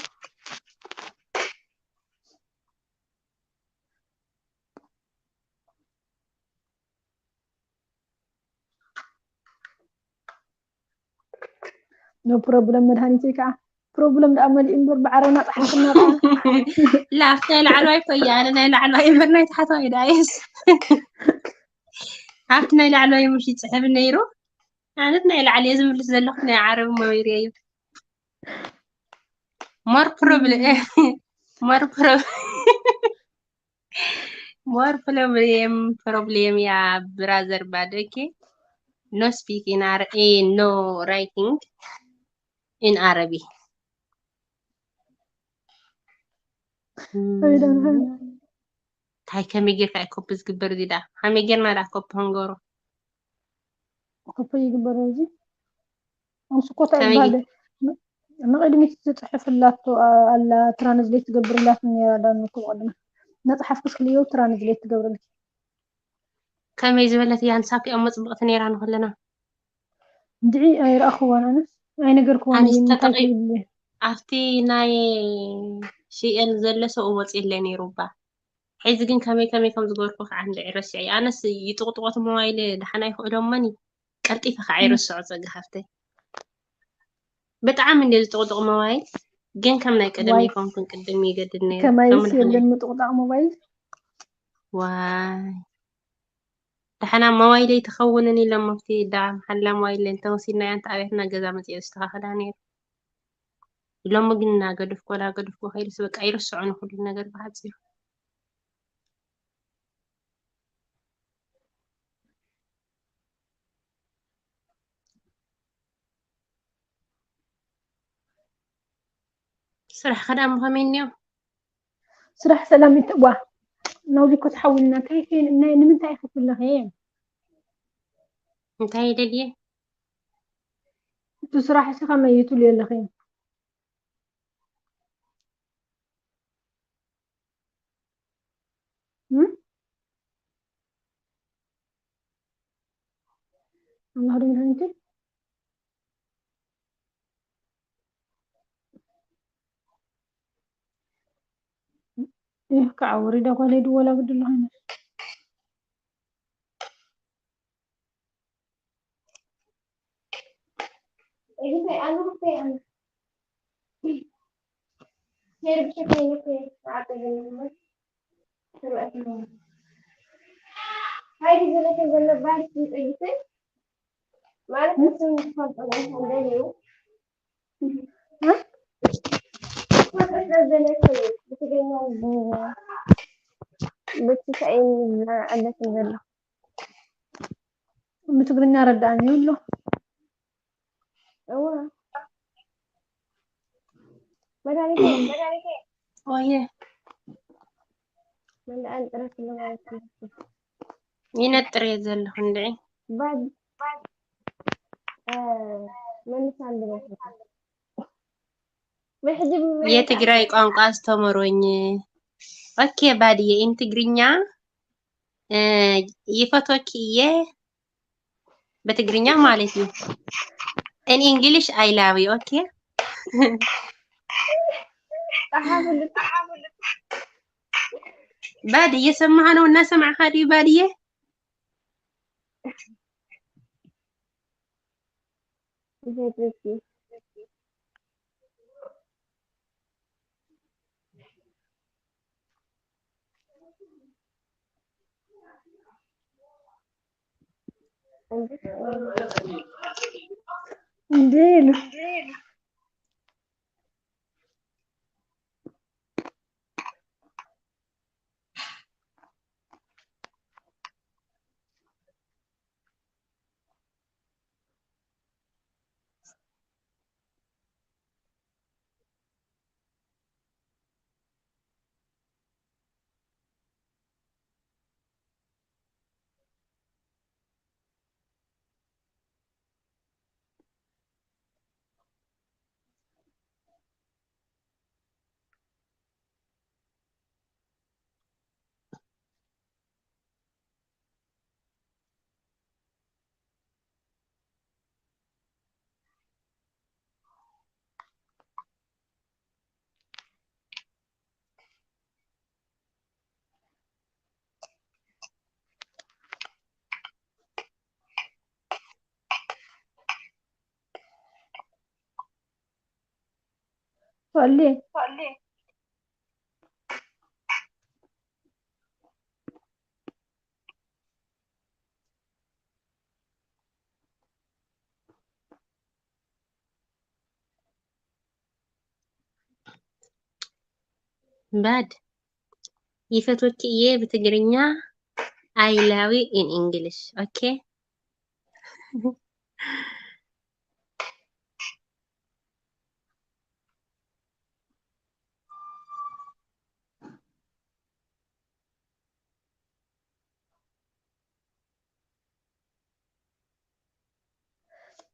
No problem መድሃኒተይ ከዓ። ፕሮብለም ደኣ መሊኡ እምበር ብዓረብና ጸሓፍና ከዓ። ላ፣ ኣብቲ ናይ ላዕለዋይ እኮ እያ፣ ኣነ ናይ ላዕለዋይ እምበር ናይ ታሕተዋይ ደኣ የስ። ኣብቲ ናይ ላዕለዋይ ምሽ ይጽሕፍ ነይሩ። ኣነት ናይ ላዕሊ እየ ዝምልስ ዘለኹ፣ ናይ ዓረብ እሞ ይርእየዮ። More problem፣ more problem። More problem፣ problem እያ ብራዘር ባድ። ኦኬ፣ no speak in Ar eh, no writing in Arabic. ከመይ ደኣ ንሕና? እንታይ ከመይ ጌርካ እዩ ኮፒ ዝግበር? እዚ ደኣ ከመይ ጌርና ደኣ ኮፒ ክንገብሮ? ኮፒ ይግበር እዚ። ኣምስ እኮ እንታይ ከመይ ይበሃል? ጌ- ን- ንቕድሚት ዝፅሕፍላቶ ኣላ፣ ትራንስሌት ትገብርላት ነይራ። ዳኑ እኮ ቅድሚ መፅሓፍ ክስልዮ ትራንስሌት ትገብርልኪ። ከመይ ዝበለት እያ ንሳኪ እሞ ጽብቕቲ ነይራ ንኹልና። እንድዒ ኣይረኣኽዋን ኣነስ ኣይነገርክዋን ኣነስ እየ እንታይ ተጠቒ- ትብል እየ። ኣብቲ ናይ ሺኤን ዘሎ ሰብኡ ወፂ የለ ነይሩ እባ። ሕዚ ግን ከመይ ከመይ ከም ዝገበርኩ ከዓ እንድዒ ረሲዐ። ኣነስ ይጥቕጥቖት ሞባይል ደሓና ይኽእሎሞኒ ቀልጢፈ ከዓ ይርስዖ ጸጋ ሃፍተይ። ብጣዕሚ እንደ ዝጥቕጥቕ ሞባይል ግን ከም ናይ ቀደም ዋይ ይኮንኩን ቅድም ይገድድ ነይሩ። ከማይስ ሎሚ ድሕነይ የለን ምጥቕጣቕ ሞባይል። ዋይ ደሓና ሞባይለይ ትኸውንን ኢሎም ኣብቲ ዳ መሓላ ሞባይል እንተወሲድናያ እንተ ኣብያትና ገዛ መፅኦ ዝተኻኸላ ነይሩ። ሎሚ ግን እናገደፍኩ እናገደፍኩ ከይድስ በቃ ይርስዑ ንኩሉ ነገር ብሓፂሩ። ስራሕ ከዳም ከመይ እኒኦ? ስራሕ ሰላም ይተ ዋ ናውዚ እኮ ተሓዊልና እንታይ ከይን ናይ ንምንታይ ኢኺ ትብለኺ? እንታይ ይደልየ? እቲ ስራሕ ሲ ከመይ እዩ ትብልዮ ኣለኺ? እም? ኣላህ ዶ መድሃኒት ይህ ከዓ ወሪዳ ጓል ሄዱ ወላ ግድ ኣለኸ ብትግርኛ ረዳእኒ ይብሎ። እዋ መድሃኒት መድሃኒት ወየ መንደኣን ጥረት ማለት ነው። ይነጥር እየ ዘለኹ እንድዒ ባድ እ፣ መልሳ እንድረስ ብሕጂ የትግራይ ቋንቋ ዝተመሮኝ። ኦኬ ባድየ ኢን ትግርኛ እ፣ ይፈቶኪ እየ በትግርኛ ማለት እዩ። In English I love you. ኦኬ ጸሓፉሉ ጸሓፉሉ ባድየ ሰማሃ ነው እናሰማዕካ ድዩ ባድየ? እንዴ ኢሉ ሶሊ ባድ ይፈትወኪ እየ ብትግርኛ I love you in English. ኦኬ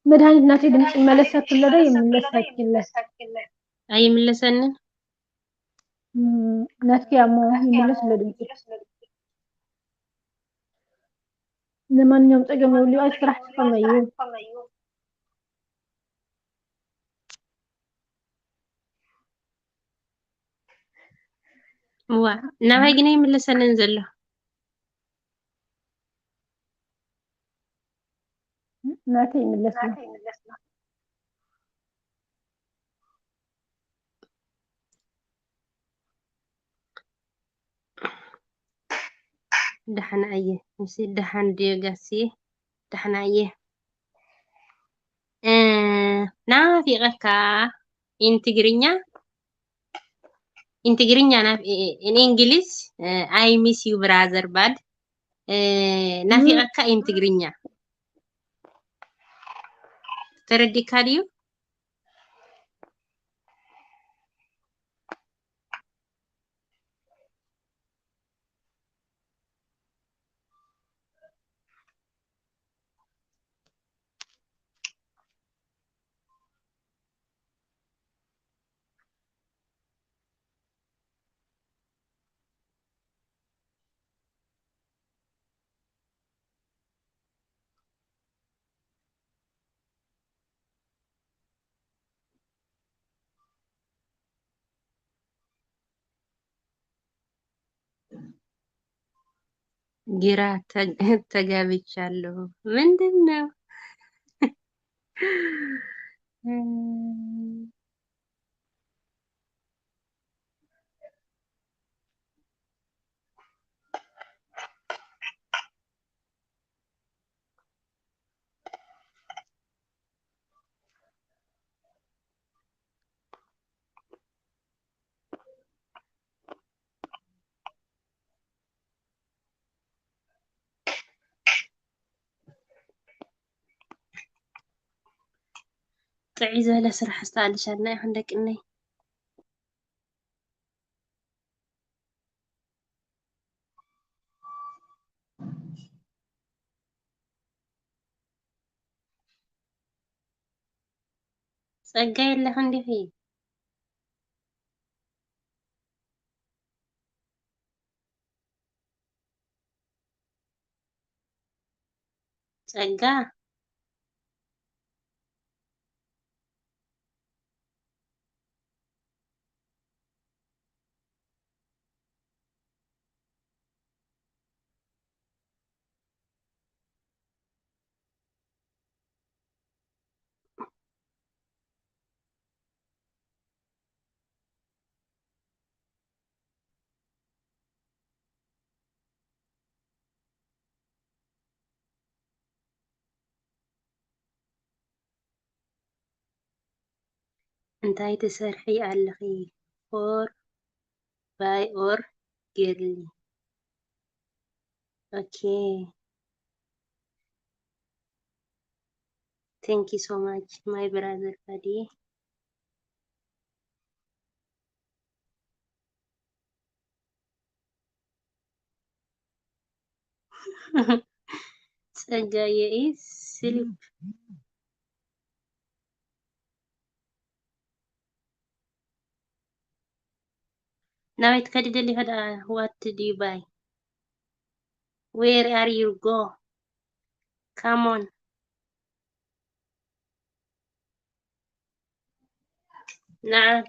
መድሃኒት ናተይ ድምፂ ይመለሰክሎ ዶ ይምለሰክለ? ኣይምለሰንን። ናትኪ ኣሞ ይምለስ ሎ ድምፂ። ለማንኛውም ፀገም የብሉ። ኣይ ስራሕ ትኸመዩ። ዋ፣ ናባይ ግን ኣይምለሰንን ዘሎ። ናተይ ይምለስ ሎ። ደሓና እየ። እሺ፣ ደሓን ድዮ ጋሲ? ደሓና እየ። እ፣ ናፊቐካ ኢን ትግርኛ? ኢን ትግርኛ ናብ፣ in English, እ፣ I miss you brother bad. እ፣ ናፊቐካ ኢን ትግርኛ? ተረዲካ ድዩ? ግራ ተግ-፣ ተጋብቻለሁ። ምንድን ነው? ጥዕይ ዝበለ ስራሕ ኣስተኣልሻልና ኢኹን ደቅነይ። ጸጋ የለኽን ዲኺ? ጸጋ? እንታይ ትሰርሒ ኣለኺ? For buy or girly? Okay. Thank you so much, my brother Fadi. ጸጋየ is sleep. ናበይ ትከዲ ደሊኻ ደኣ? What do you buy? Where are you go? Come on. نعم.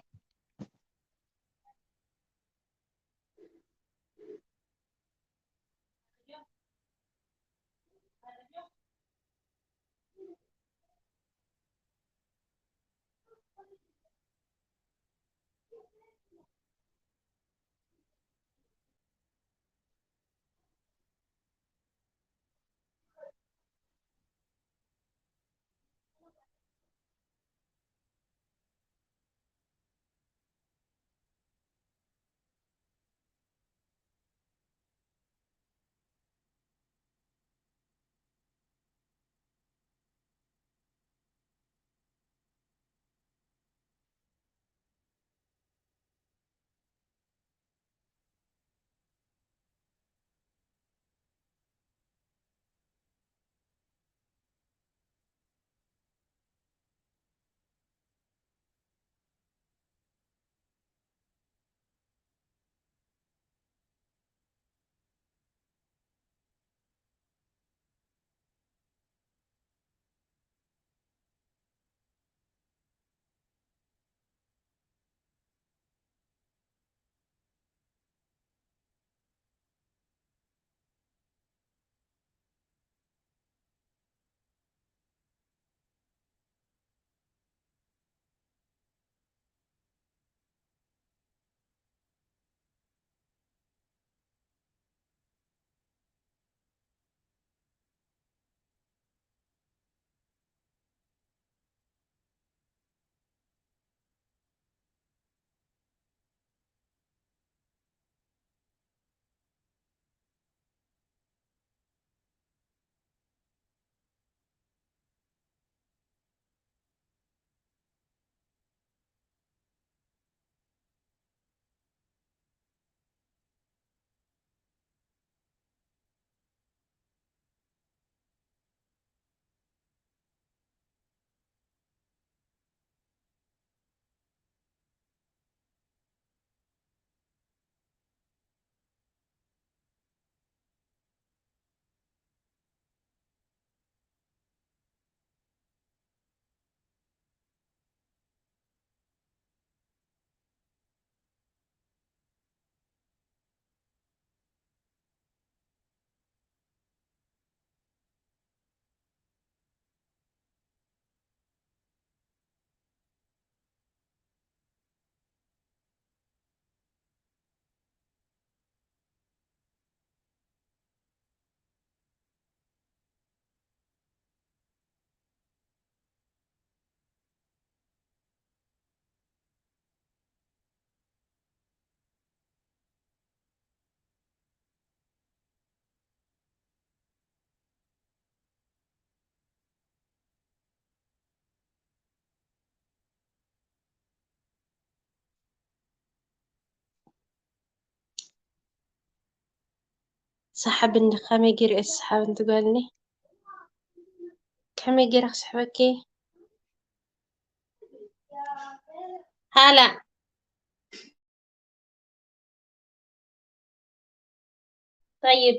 ሰሓብ እንዲ ከመይ ገይረ እየ ዝሰሓብ እንቲ ጓልኒ? ከመይ ገይረ ክስሕበኪ? ሃላ። طيب.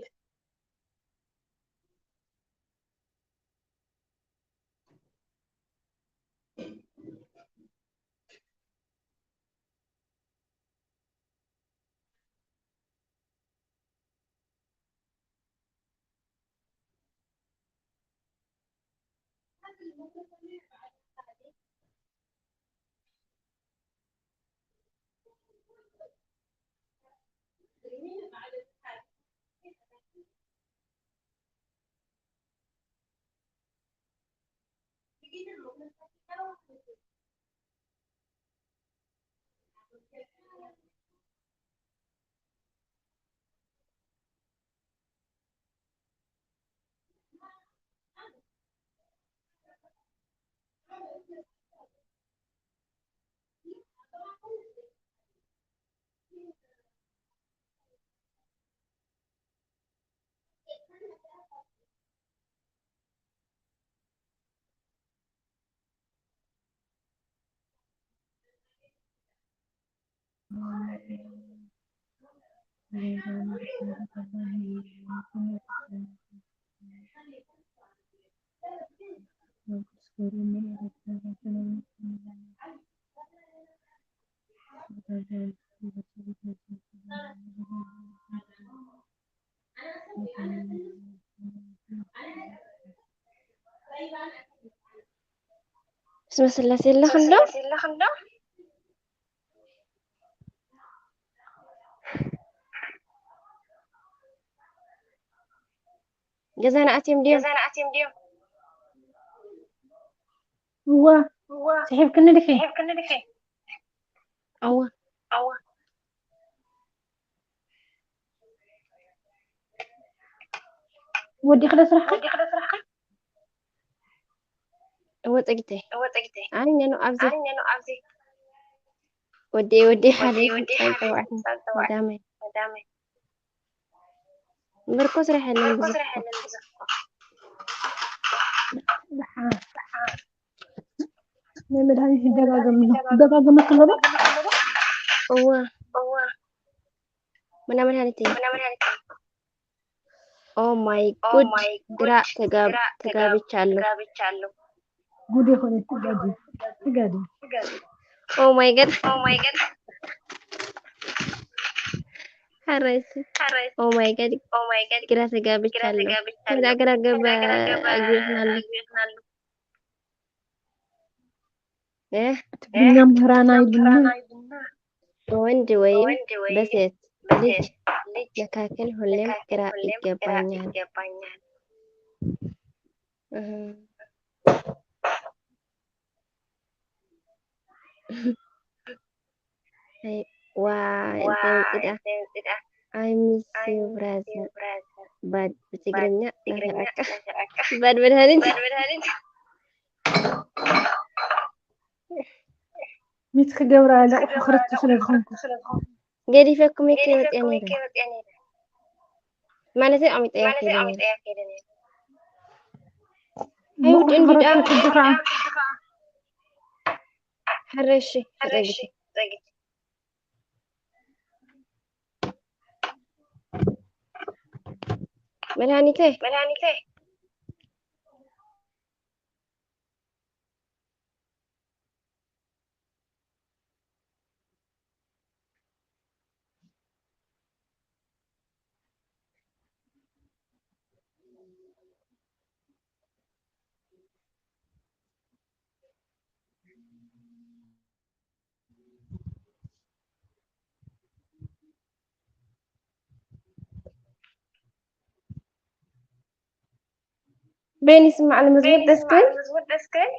ስመ ስላሴ ኣለኽን ዶ? ገዛና ኣትዮም ድዮም? እዋ፣ ስሒብክኒ ድኺ? እዋ። ወዲኺ ዶ ስራሕኺ? እወ ጸጊተይ። ኣይ፣ ነኑ ኣብዚ። ወዲ፣ ወዲ ሓደ ይኹን ጸብጸብ ኣዕት ቀዳመይ። እምበር እኮ ስራሕ የለን ብዙሕ እኮ። ደሓን። ናይ መድሃኒት ይደጋገም ኣሎ። ይደጋገመ ክለቦ? እወ። ምና መድሃኒት እዩ? ኦ ማይ ጉድ፣ ግራ ተጋብ-፣ ተጋብቻለሁ። ጉድ የኾነ ትጋዲ፣ ትጋዲ። ኦ ማይ ጋድ። ሐራይሲ። ኦ ማይ ጋድ። ግራ ተጋብቻለሁ። ግራ ተጋብቻለሁ። ግራ ገባ አግኝተናል። እ? ትግርኛ ምህራና ይልና። በወንድ ወይም በሴት ልጅ መካከል ሁሌም ግራ ይገባኛል። እህ። አይ፣ ዋይ፣ እንታይ ውፅዳ? I miss you, brother. ባድ ብትግርኛ ናፍቐካ። ባድ መድሃኒት። ሚት ክገብራ ኣለኹ ክኽርቱ ስለ ዝኾንኩ። ገዲፈኩም እየ ከይወፅአ ነይረ። ማለተይ ኣሚጠያ ከይደ ነይረ። ኣይውድእን ቢዳ። ሕረሺ፣ ተጸግቲ። መድሃኒተይ። ቤኒ ስማዕ፣ ንመዝሙር ደስ ክብል።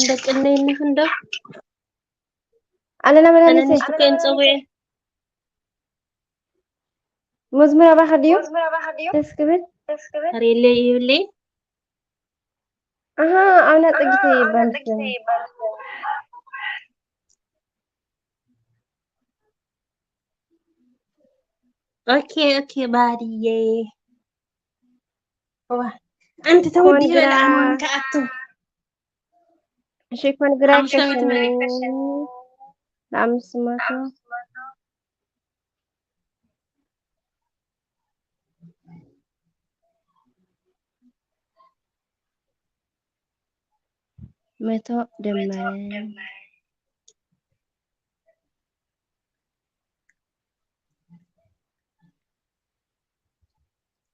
ደቂ እነይ እንኽንዶ ኣለና መድሃኒተይ። ኣነንስ ከይን ጸዊዐ። መዝሙር ኣባኻ ድዩ? ደስ ክብል። ኣሬለይ ይብለይ። ኣሃ፣ ኣብና ጽግቲ ይባል። ኦኬ፣ ኦኬ፣ ባድየ። ዋ፣ ኣንቲ ተወዲኡ ኮንግራ። ለኣማን ከኣቱ። እሺ፣ ኮንግራ ሓሙሽተ መቶ ከሸኒ። መቶ። ለአምስት መቶ። መቶ ደመረ።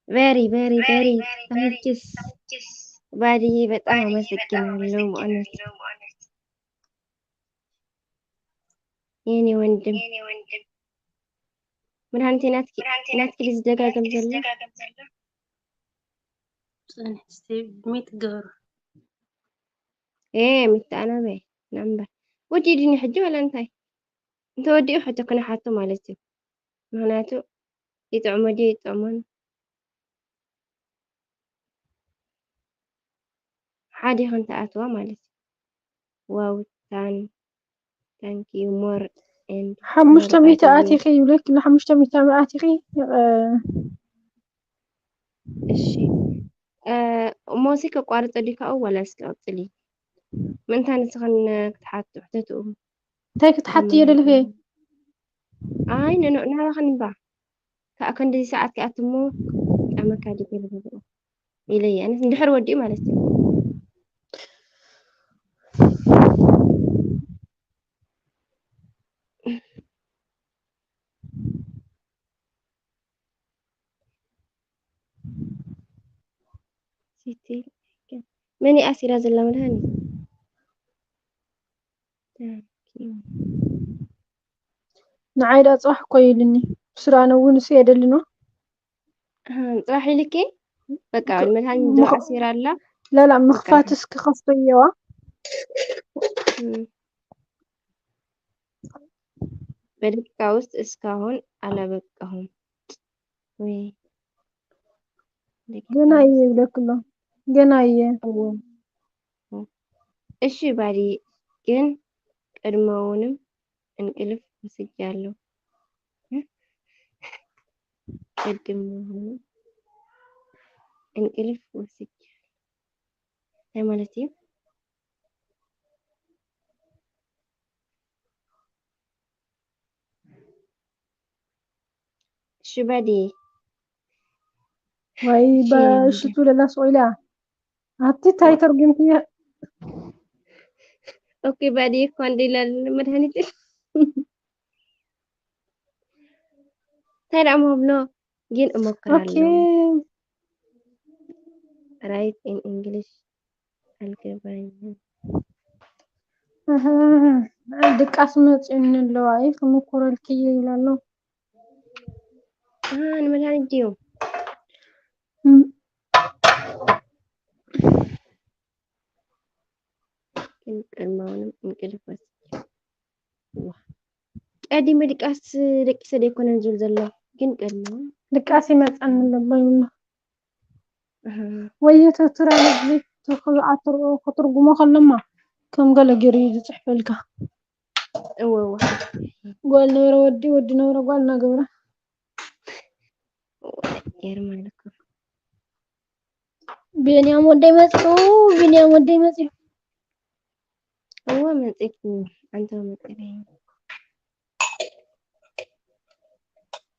Very, very, very. Thanks. ባዲ በጣም አመሰግናለሁ በእውነት የኔ ወንድም። መድሃኒቴ ናትኪ ናትኪ ዝደጋገም ዘሎ ጽንሕ እስቲ ሚት ግበሩ። ኤ ሚት ኣናበይ ናምበር ወዲድኒ ሕጂ ወላ እንታይ እንተወዲኡ ሕቶ ክነሓቶ ማለት እዩ። ምኽንያቱ ይጥዕሞ ድዩ ይጥዕሞን ሓደ ይኹን ተኣትዋ ማለት እዩ። ዋው ታን thank you more and ሓሙሽተ ሚእቲ ኣቲኺ ይብለኪ። ሓሙሽተ ሚእቲ ኣቲኺ። እሺ እሞሲ ከቋርጸ ድዩ ካብኡ ዋላ እስኪ ቀጽሊ? ምእንታ ንስኽን ክትሓቱ ሕተትኡ። እንታይ ክትሓቲ እየ ደሊኺ? ኣይ ንኖ ናባኽን እምባ። ከኣ ክንድዚ ሰዓት ከኣ ትሞ ጣመካ ድገለ ኢለየ። ኣነስ እንድሕር ወዲኡ ማለት እዩ። ሲቲ መን ኣሲራ ዘላ መድሃኒ? ንዓይ ዳ ጽባሕ እኮ ኢሉኒ። ብስራ ኣነ እውን እሱ የደልን ዋ። ጽባሕ ኢልኪ? በቃ መድሃኒ ዶ ኣሲራ ኣላ? ላላ ምኽፋትስ ክኸፍቶ እየዋ። በደቂቃ ውስጥ እስካሁን አላበቃሁም ወይ? ገና እየ ይብለክሎ። ገና እየ። እሺ ባዲ ግን ቅድመውንም እንቅልፍ ወስጃለሁ። ቅድመውንም እንቅልፍ ወስጃለሁ። እንታይ ማለት እዩ? ሽበዲ ወይ በሽቱ ለላስ ቆይላ ኣቲ ታይ ተርጉምክዮ? ኦኬ ባዲ እኮ እንደ ይላል መድኃኒት ታይ ደኣ ምሃብኖ ግን እሞክራለሁ። Write in English። ኣልገባኝን። ኣሃ፣ ድቃስ መጺኡኒ ኣለዋ፣ ኣይ፣ ክምኩረልኪ እየ ኢላ ኣሎ። ኣሃ፣ ንመድሃኒት ድዩ? እም። ግን ቅድማውንም እንቅልፍ ወስድ። ዋ። ቀዲመ ድቃስ ደቂሰ ደይኮነን ዝብል ዘሎ፣ ግን ቅድማውን ድቃስ ይመጻኒ ኣሎ፣ ባይብሎ። ኣሃ። ወዮ ተቱራ ነዚ ትኽልኣትሮ ክትርጉሞ ከለማ ከም ገለ ገይሩ እዩ ዝጽሕፈልካ። እወ፣ እወ። ጓል ነበረ ወዲ፣ ወዲ ነበረ ጓል እናገበረ። እወ፣ ይገርም ኣሎ እኮ። ቢንያም ወደይ መጽኡ፣ ቢንያም ወደይ መጽኡ። እወ፣ መጺእኩ፣ ኣንተ መጺእኩ።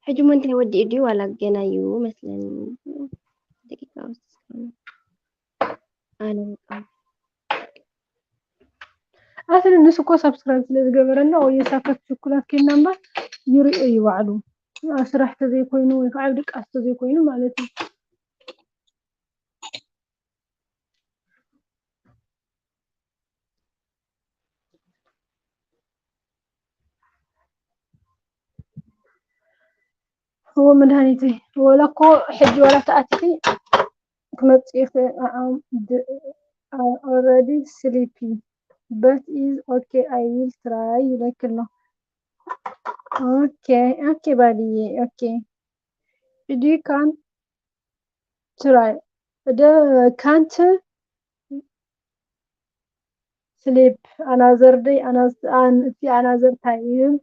ሕጂ እሞ እንታይ ወዲኡ ድዩ? ዋላ ገና እዩ መስለኒ። ደቂቃ ውስጥ እስካሁን። ኣነ በቃ። ኣስሊ ንሱ እኮ ሳብስክራይብ ስለ ዝገበረና ወይ የሳፈት ሽኩላት ኬና እምበር ይርእዮ እዩ ባዕሉ። ኣብ ስራሕ ተዘይኮይኑ ወይ ከዓ ኣብ ድቃስ ተዘይኮይኑ ማለት እዩ። እዎ መድሃኒተይ፣ ወላ እኮ ሕጂ ዋላ ተኣቲኺ ክመጽእ ይኽእል። ኣም፣ ድ-፣ ኣ-፣ already sleepy። But is okay, I will try ይብለኪ ኣሎ። Okay, okay ባልየ፣ okay. You can try. The can't sleep another day, another, an, እቲ another time።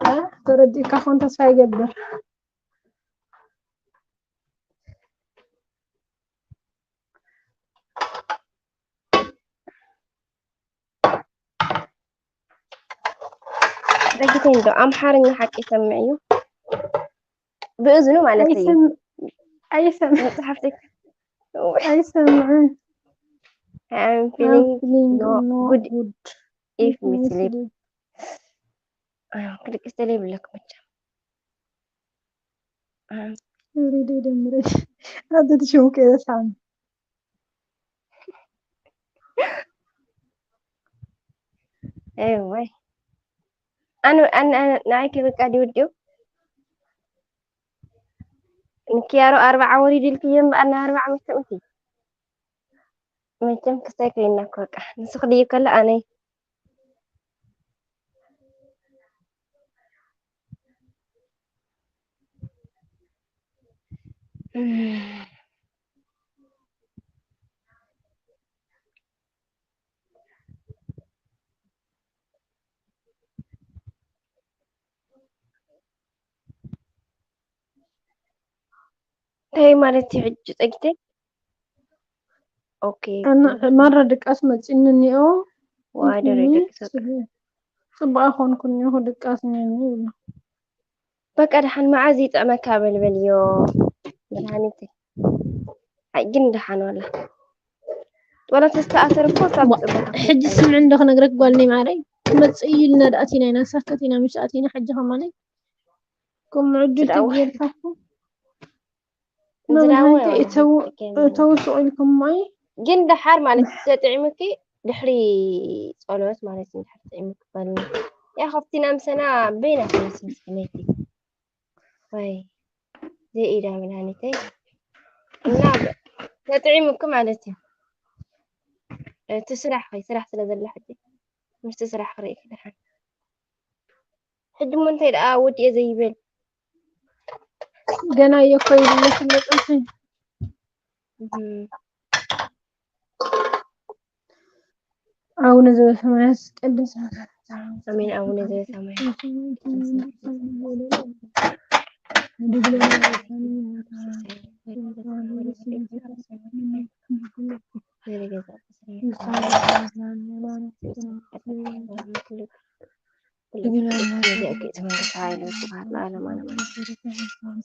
እ? ተረዲእካ ኾን ተስፋ ይገብር። ደጊተይ እንዶ ኣምሓርኛ ሓቂ ይሰምዕ እዩ። ብእዝኑ ማለት እዩ። ኣይሰም-፣ ኣይሰምዕ። መጽሓፍቲ ኣይሰምዕን። I'm I'm feeling feeling no no good good if if me me sleep. sleep. ኣዎ፣ ክልቅስ ደለ ይብለኩም መቸም። ኣም። ሪዶ ይደምረኝ። ኣንተ ትሽውቅ የሳም። እዋይ። ኣነ፣ ኣነ፣ ኣነ፣ ንዓይ ክብቃ ድዩ ወዲኡ? ንኪያሮ ኣርብዓ ወሪዱ ኢልክዮ እምበኣር፣ ናይ ኣርብዓ መቸም እቲ። መቸም ክስታይ ኮይና እኮ በቃ። ንስኺ ድዩ ከላ ኣነይ? እንታይ ማለት እዩ ሕጂ ጸጊተይ? ኦኬ። ኣነ ማራ ድቃስ መጺኒ እኒኦ። ዋይ፣ ደረይ ኢትኒ ደቂ ሰብ። ጽቡቅ፣ ጽቡቅ ኣይኮንኩን እኒኦ፣ ድቃስ እኒኦ ይብሎ። በቃ ደሓን መዓዝ ይጥዕመካ በልበልዮ መድሃኒተይ። ኣይ ግን ደሓን ዋላ። ዋላ ተስተኣሰር እኮ ካብ ዋ-፣ ጽቡቅ ሕጂ ኣይኮንኩን። ስምዒ እንዶ ክነግረክ ጓልነይ ማረይ። ክመጽእ እዩ ኢልና ደኣ ኣቲና ኢና፣ ሳክት ኢና፣ ምሽ ኣቲና ሕጂ ከማነይ። ከም ዕድል ስዳዋ። ተጌርካ እኮ። እንዝዳወ መድሃኒት ያው እተው-፣ ትገኛለች። እተው ስቕ ኢልኩም ማይ። ግን ደሓር ማለት ተጥዒሙኪ ድሕሪ ጸሎት ማለት እዩ። ድሕሪ ጥዒሙኪ በሉ። ያ ካብቲ ናምሰና በይና ትመስል ስሜቲ። ወይ፣ ዘይኢዳ መድሃኒተይ። እና በ-፣ ተጥዒሙኪ ማለት እዩ። እቲ ስራሕ፣ ወይ ስራሕ ስለ ዘላ ሕጂ። ምስቲ ስራሕ ክርእየኪ ደሓን። ሕጂ እሞ እንታይ ደኣ ወዲኤ ዘይብል? ገና እየ እኮ ይብለሽ ኣለኹ። እህ። ኣቡነ ዘበሰማያት ይትቀደስ ስምካ። ኣሜን። ኣቡነ ዘበሰማያት።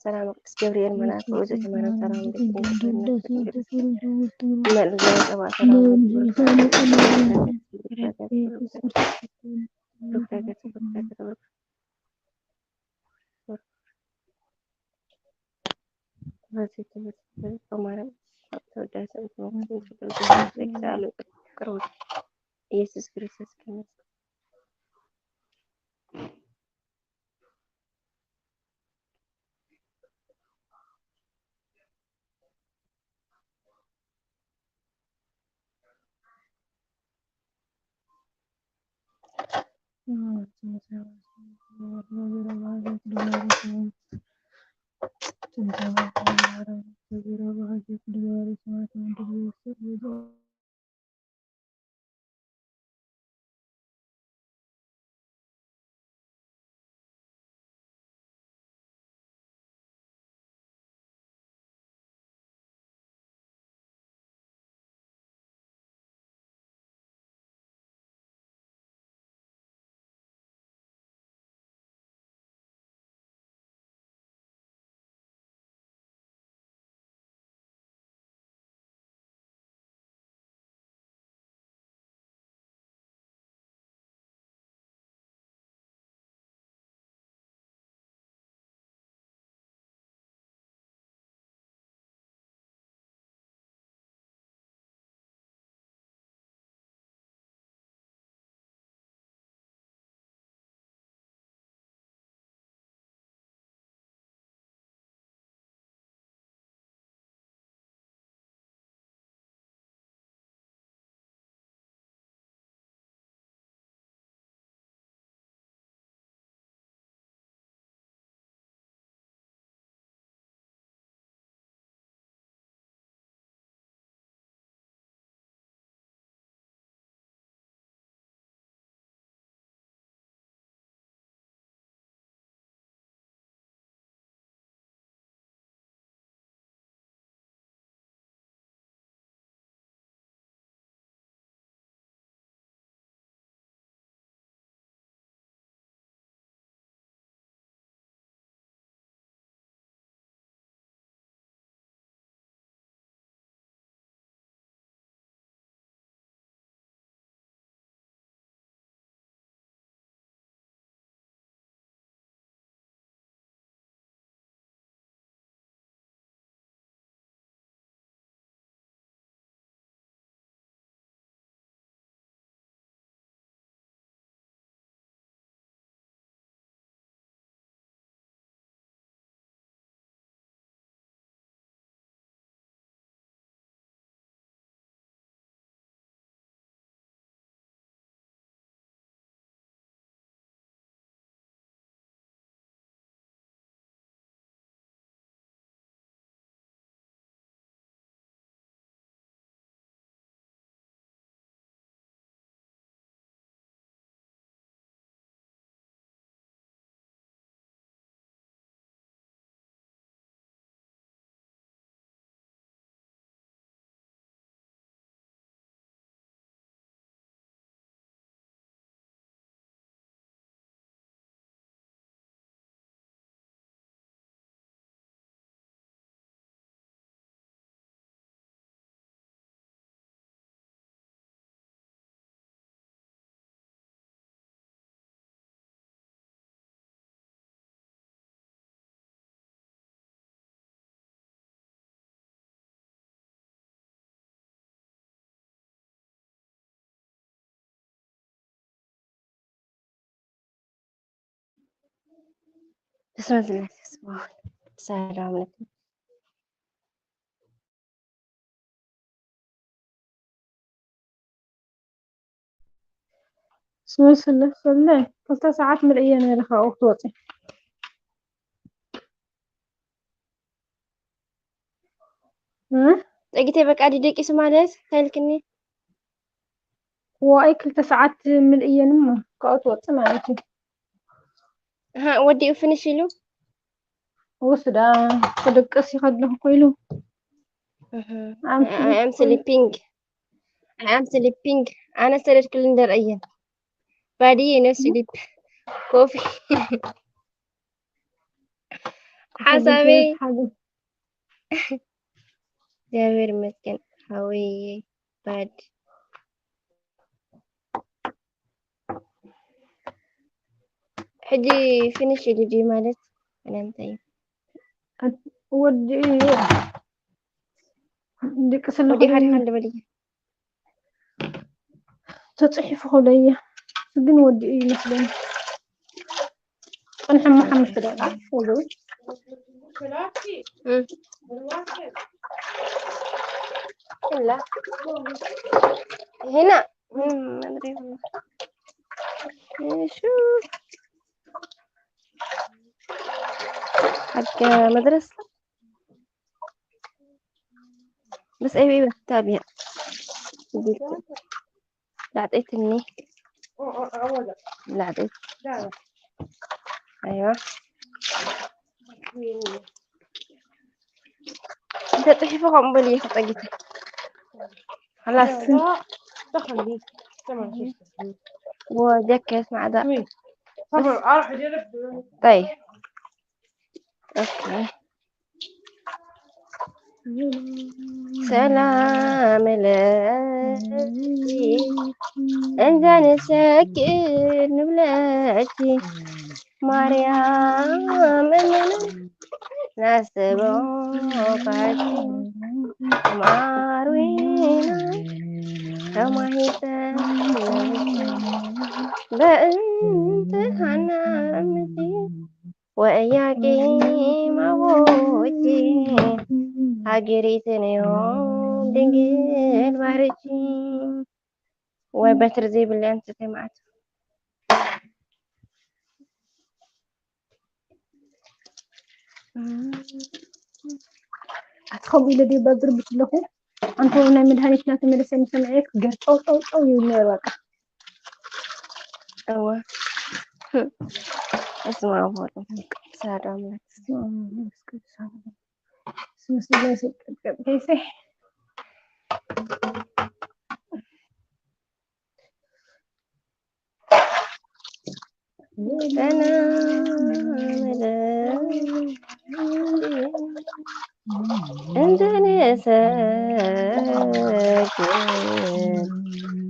ሰላም ቅዱስ ገብርኤል መልኣክ ውእቱ እቲ ማርያም ሰላም ኢየሱስ ክርስቶስ በስመ ስላሴ ስማ ሰላም ለኩም። ስመስለ ሰለ ክልተ ሰዓት ምልእየ ነረ ካብኡ ክትወፂ። እ? ፀጊተይ በቃ ድደቂሱ ማለት ታይልክኒ። ዋይ ክልተ ሰዓት ምልእየን እሞ ካብኡ ትወፂ ማለት እዩ። ኣሃ፣ ወዲኡ ፍንሽ ኢሉ? ወስዳ ክድቅስ ይኸድለኹ እኮ ኢሉ። እህ፣ I'm I am sleeping. I am sleeping. ኣነ ሰደድክሉ እንደርአየን። ባዲ no sleep. ኮፊ። ሓሳበይ። ሓሳበይ። እግዚኣብሔር ይመስገን። ሓወይ ባድ። ሕጂ ፊኒሽ ኢሉ ድዩ ማለት? ኣነ እንታይ እዩ? ወዲኡ እዩ። ድቂ ስለ ወዲኡ ኮይኑ ሓድካ እንደ በልየ። ተጽሒፉ ክብለየ። ግን ወዲኡ ይመስለኒ። ጽንሐሞ ሓሙሽተ ደቂቃ። ወዲኡ። እም። لا. هنا. مم، ما أدري والله. شو؟ حق مدرسة. بس أيوة، أيوة، تابع. ላዕጠይትኒ። ላዕጠይት። ኣይዋ። እንተ ጽሒፉ ከምኡ በል እየ ተጸጊተ። خلاص. وجكت مع ده. طيب. أوكي. ሰላም ለኪ እንዘ ንሰግድ ንብለኪ ማርያም እምነ ናስተበቃኪ ማርዊና ተማሂፀ በእንተ ሃና እምቲ ወእያቄም ኣቦኪ ሃገሪትን እዮም ድንግል ባህርኪ። ወይ በትሪ ዘይብለይ ኣንስተይ መዓት። ኣቲ ከምኡ ኢለ ድየ ባዝርብሽ ኣለኹ? ኣንተ ናይ መድሃኒትና ተመለሰ ምስ ሰምዐ ክገር ጨው ጨው ጨው ይብል ነይሩ በቃ። እወ። እስማ ወወልድ ወመንፈስ ቅዱስ ኣሐዱ ኣምላክ። በስመ አብ ወወልድ ወመንፈስ ቅዱስ አሐዱ አምላክ። በስመ ስላሴ ቅጥቀጥ ከይሰ። ሰላም ለኪ እንተ ንሰግድ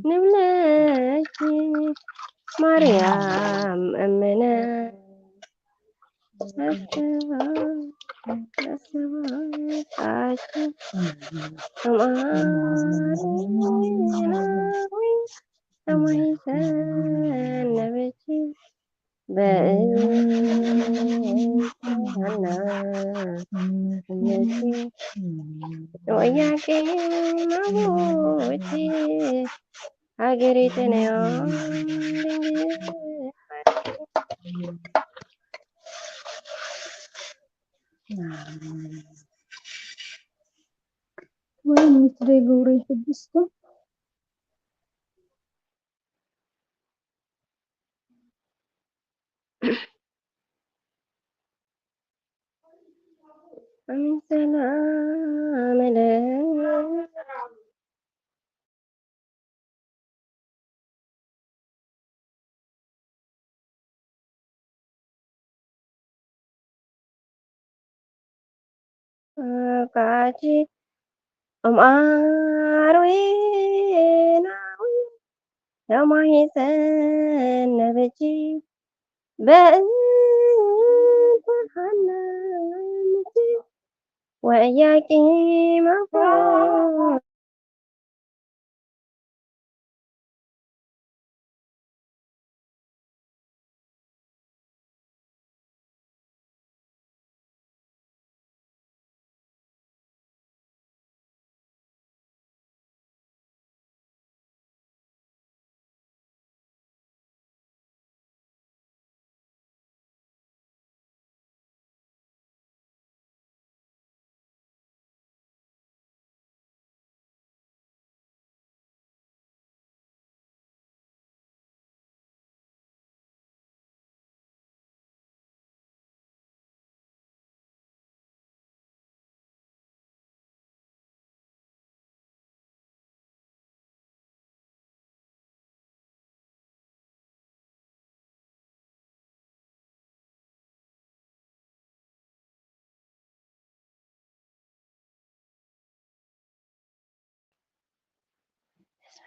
ንብለኪ ማርያም እምነ ሃገሪተነዮ ድንግል ወይ ምትደይ ግብረይ ሕድስቱ ሰላም ለኪ ኣቃጂ እምኣር ዌናዊ ተማሂፀን ነብጂ በእንተ ሓናንቲ ወእያቂ መፎ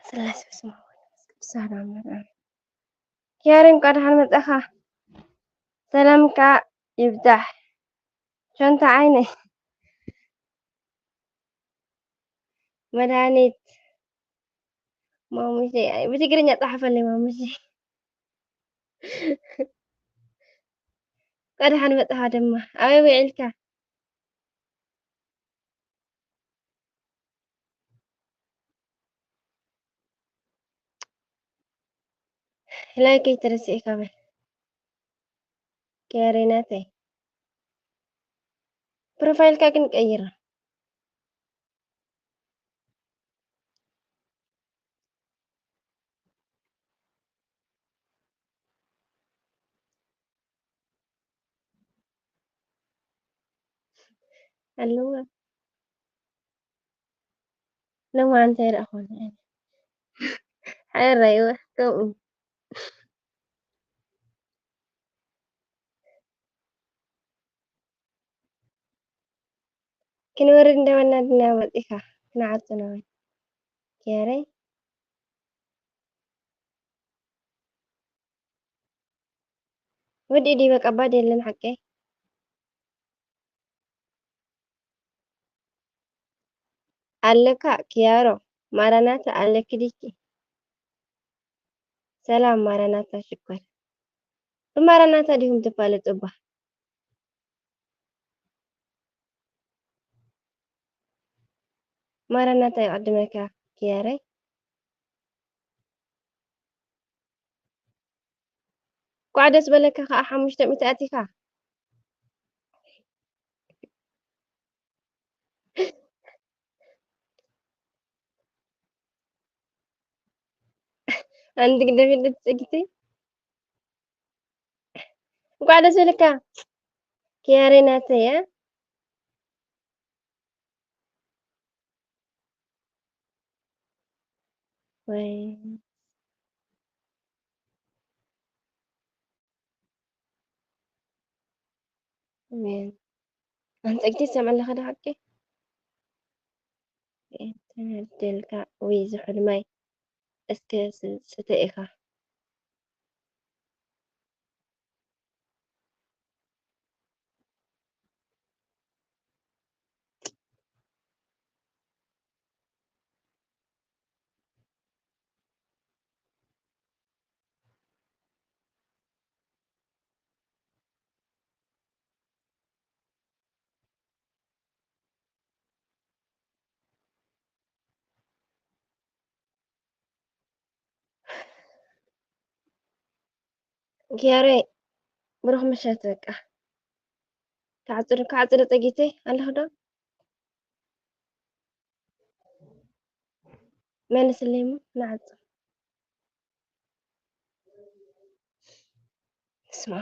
ስላሴ በስመ አብ ወወልድ ወመንፈስ ቅዱስ አሐዱ አምላክ አሜን። ኪያሬ እንኳዕ ደሓን መጻኻ። ሰላምካ ይብዛሕ። ሾንታ ዓይነይ። መድሃኒት። ማሙሸ፣ ኣይ፣ ብትግርኛ ጸሓፈለይ ማሙሸ። እንኳዕ ደሓን መጻኻ ድማ። ኣበይ ውዒልካ? ላይክ ከይትረስዕ ኢኻ በል። ኪያሬ ናተይ። ፕሮፋይልካ ግን ቀይራ። ኣለዋ። ሎማዓንቲ ኣይረኣኹን። ሓራይዋ ከምኡ። ክንወርድ እንዳበልና ድና መጺኻ ክንዓርጽ ነበር። ኪያረይ። ወዲ ዲ በቃ ባድ የለን ሓቀይ። ኣለካ ኪያሮ፣ ማራናታ ኣለኪ ዲኪ? ሰላም ማራናታ ሽኮር። ብማራናታ ዲኹም ትፋለጡ እባ? ማራናታ ይቐድመካ ኪያረይ። እንኳዕ ደስ በለካ ከዓ ሓሙሽተ ሚእቲ ኣቲካ። ኣንቲ ግደፊ ልትጸግቲ። እንኳዕ ደስ በለካ ኪያሬ ናተይ። ወይ ኣሜን። ኣንጸግቲ ትሰምዕ ኣለኻ ዶ ሓቂ? ተነደልካ ወይ ዝሑል ማይ እስከ ስተ ኢኻ። ጊያሬ ብሩኽ ምሸት። በቃ ክዓጽድ ክዓጽድ ጸጊተይ ኣለኹ ዶ? መልስለይ እሞ ንዓጽ። ስማ።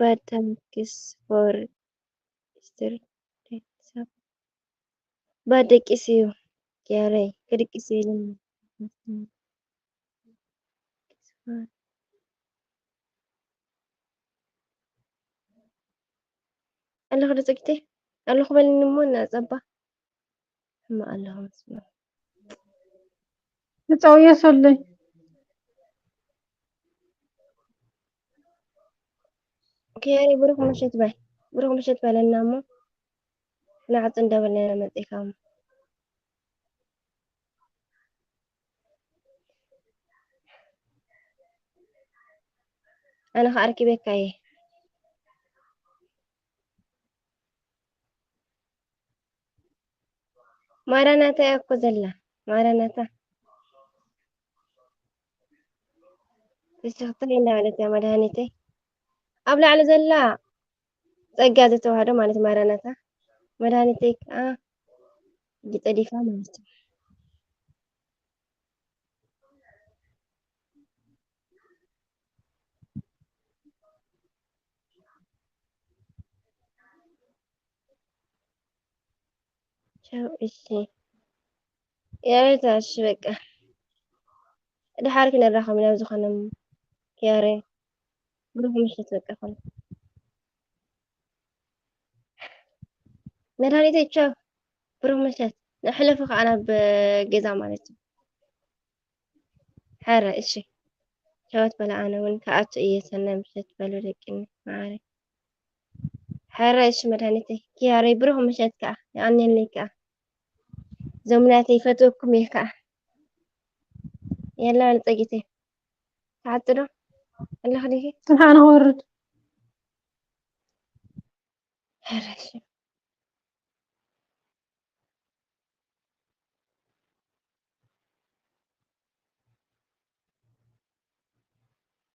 But thanks for Easter. But ደቂስ እዩ ጊያረይ፣ ክድቅስ እዩ ኢሉኒ። ኣለኹ ዶ ጸጊተይ? ኣለኹ በልኒ እሞ እናጸባ። ሕማቕ ኣለኹ መስሎ። ተጻውየ ሰለይ። ኦኬ፣ ብሩኽ ምሸት ባይ። ብሩኽ ምሸት በለና እሞ። ንዓጽ እንዳበልና ኢና መጺእካ እሞ። ኣነ ኸኣ ኣርኪበካ እየ። ማራናታ እያ እኮ ዘላ። ማራናታ። ፍሽኽታ እንዳበለት እያ መድሃኒተይ። ኣብ ላዕሊ ዘላ ጸጋ ዘተዋህዶ ማለት ማራናታ። መድሃኒተይ ከኣ እጅ ጸዲፋ ማለት እዩ። ቻው፣ እሺ። ያሬታ፣ እሺ፣ በቃ። ድሓር ክንራኸብ ኢና፣ ኣብ ዝኾነ ኪያሬ። ብሩኽ ምሽት፣ በቃ፣ ኮነ። መድሃኒተይ ቻው። ብሩኽ ምሸት። ንሕለፉ ከኣ ናብ ገዛ ማለት እዩ። ሕረ እሺ። ቻው በላ ኣነ እውን ክኣቱ እየ። ሰናይ ምሸት በሉ ደቂ ማዓረይ። ሕረ እሺ መድሃኒተይ። ኪያረይ ብሩኽ ምሸት ከኣ። የቐንየለይ ከኣ። ዞምናተይ ይፈትወኩም እየ ከኣ። የላ በል ጸጊተይ። ትሓጺ ዶ ኣለኺ ዲኺ? ስምሓ ንኽወርድ። ሕረ እሺ።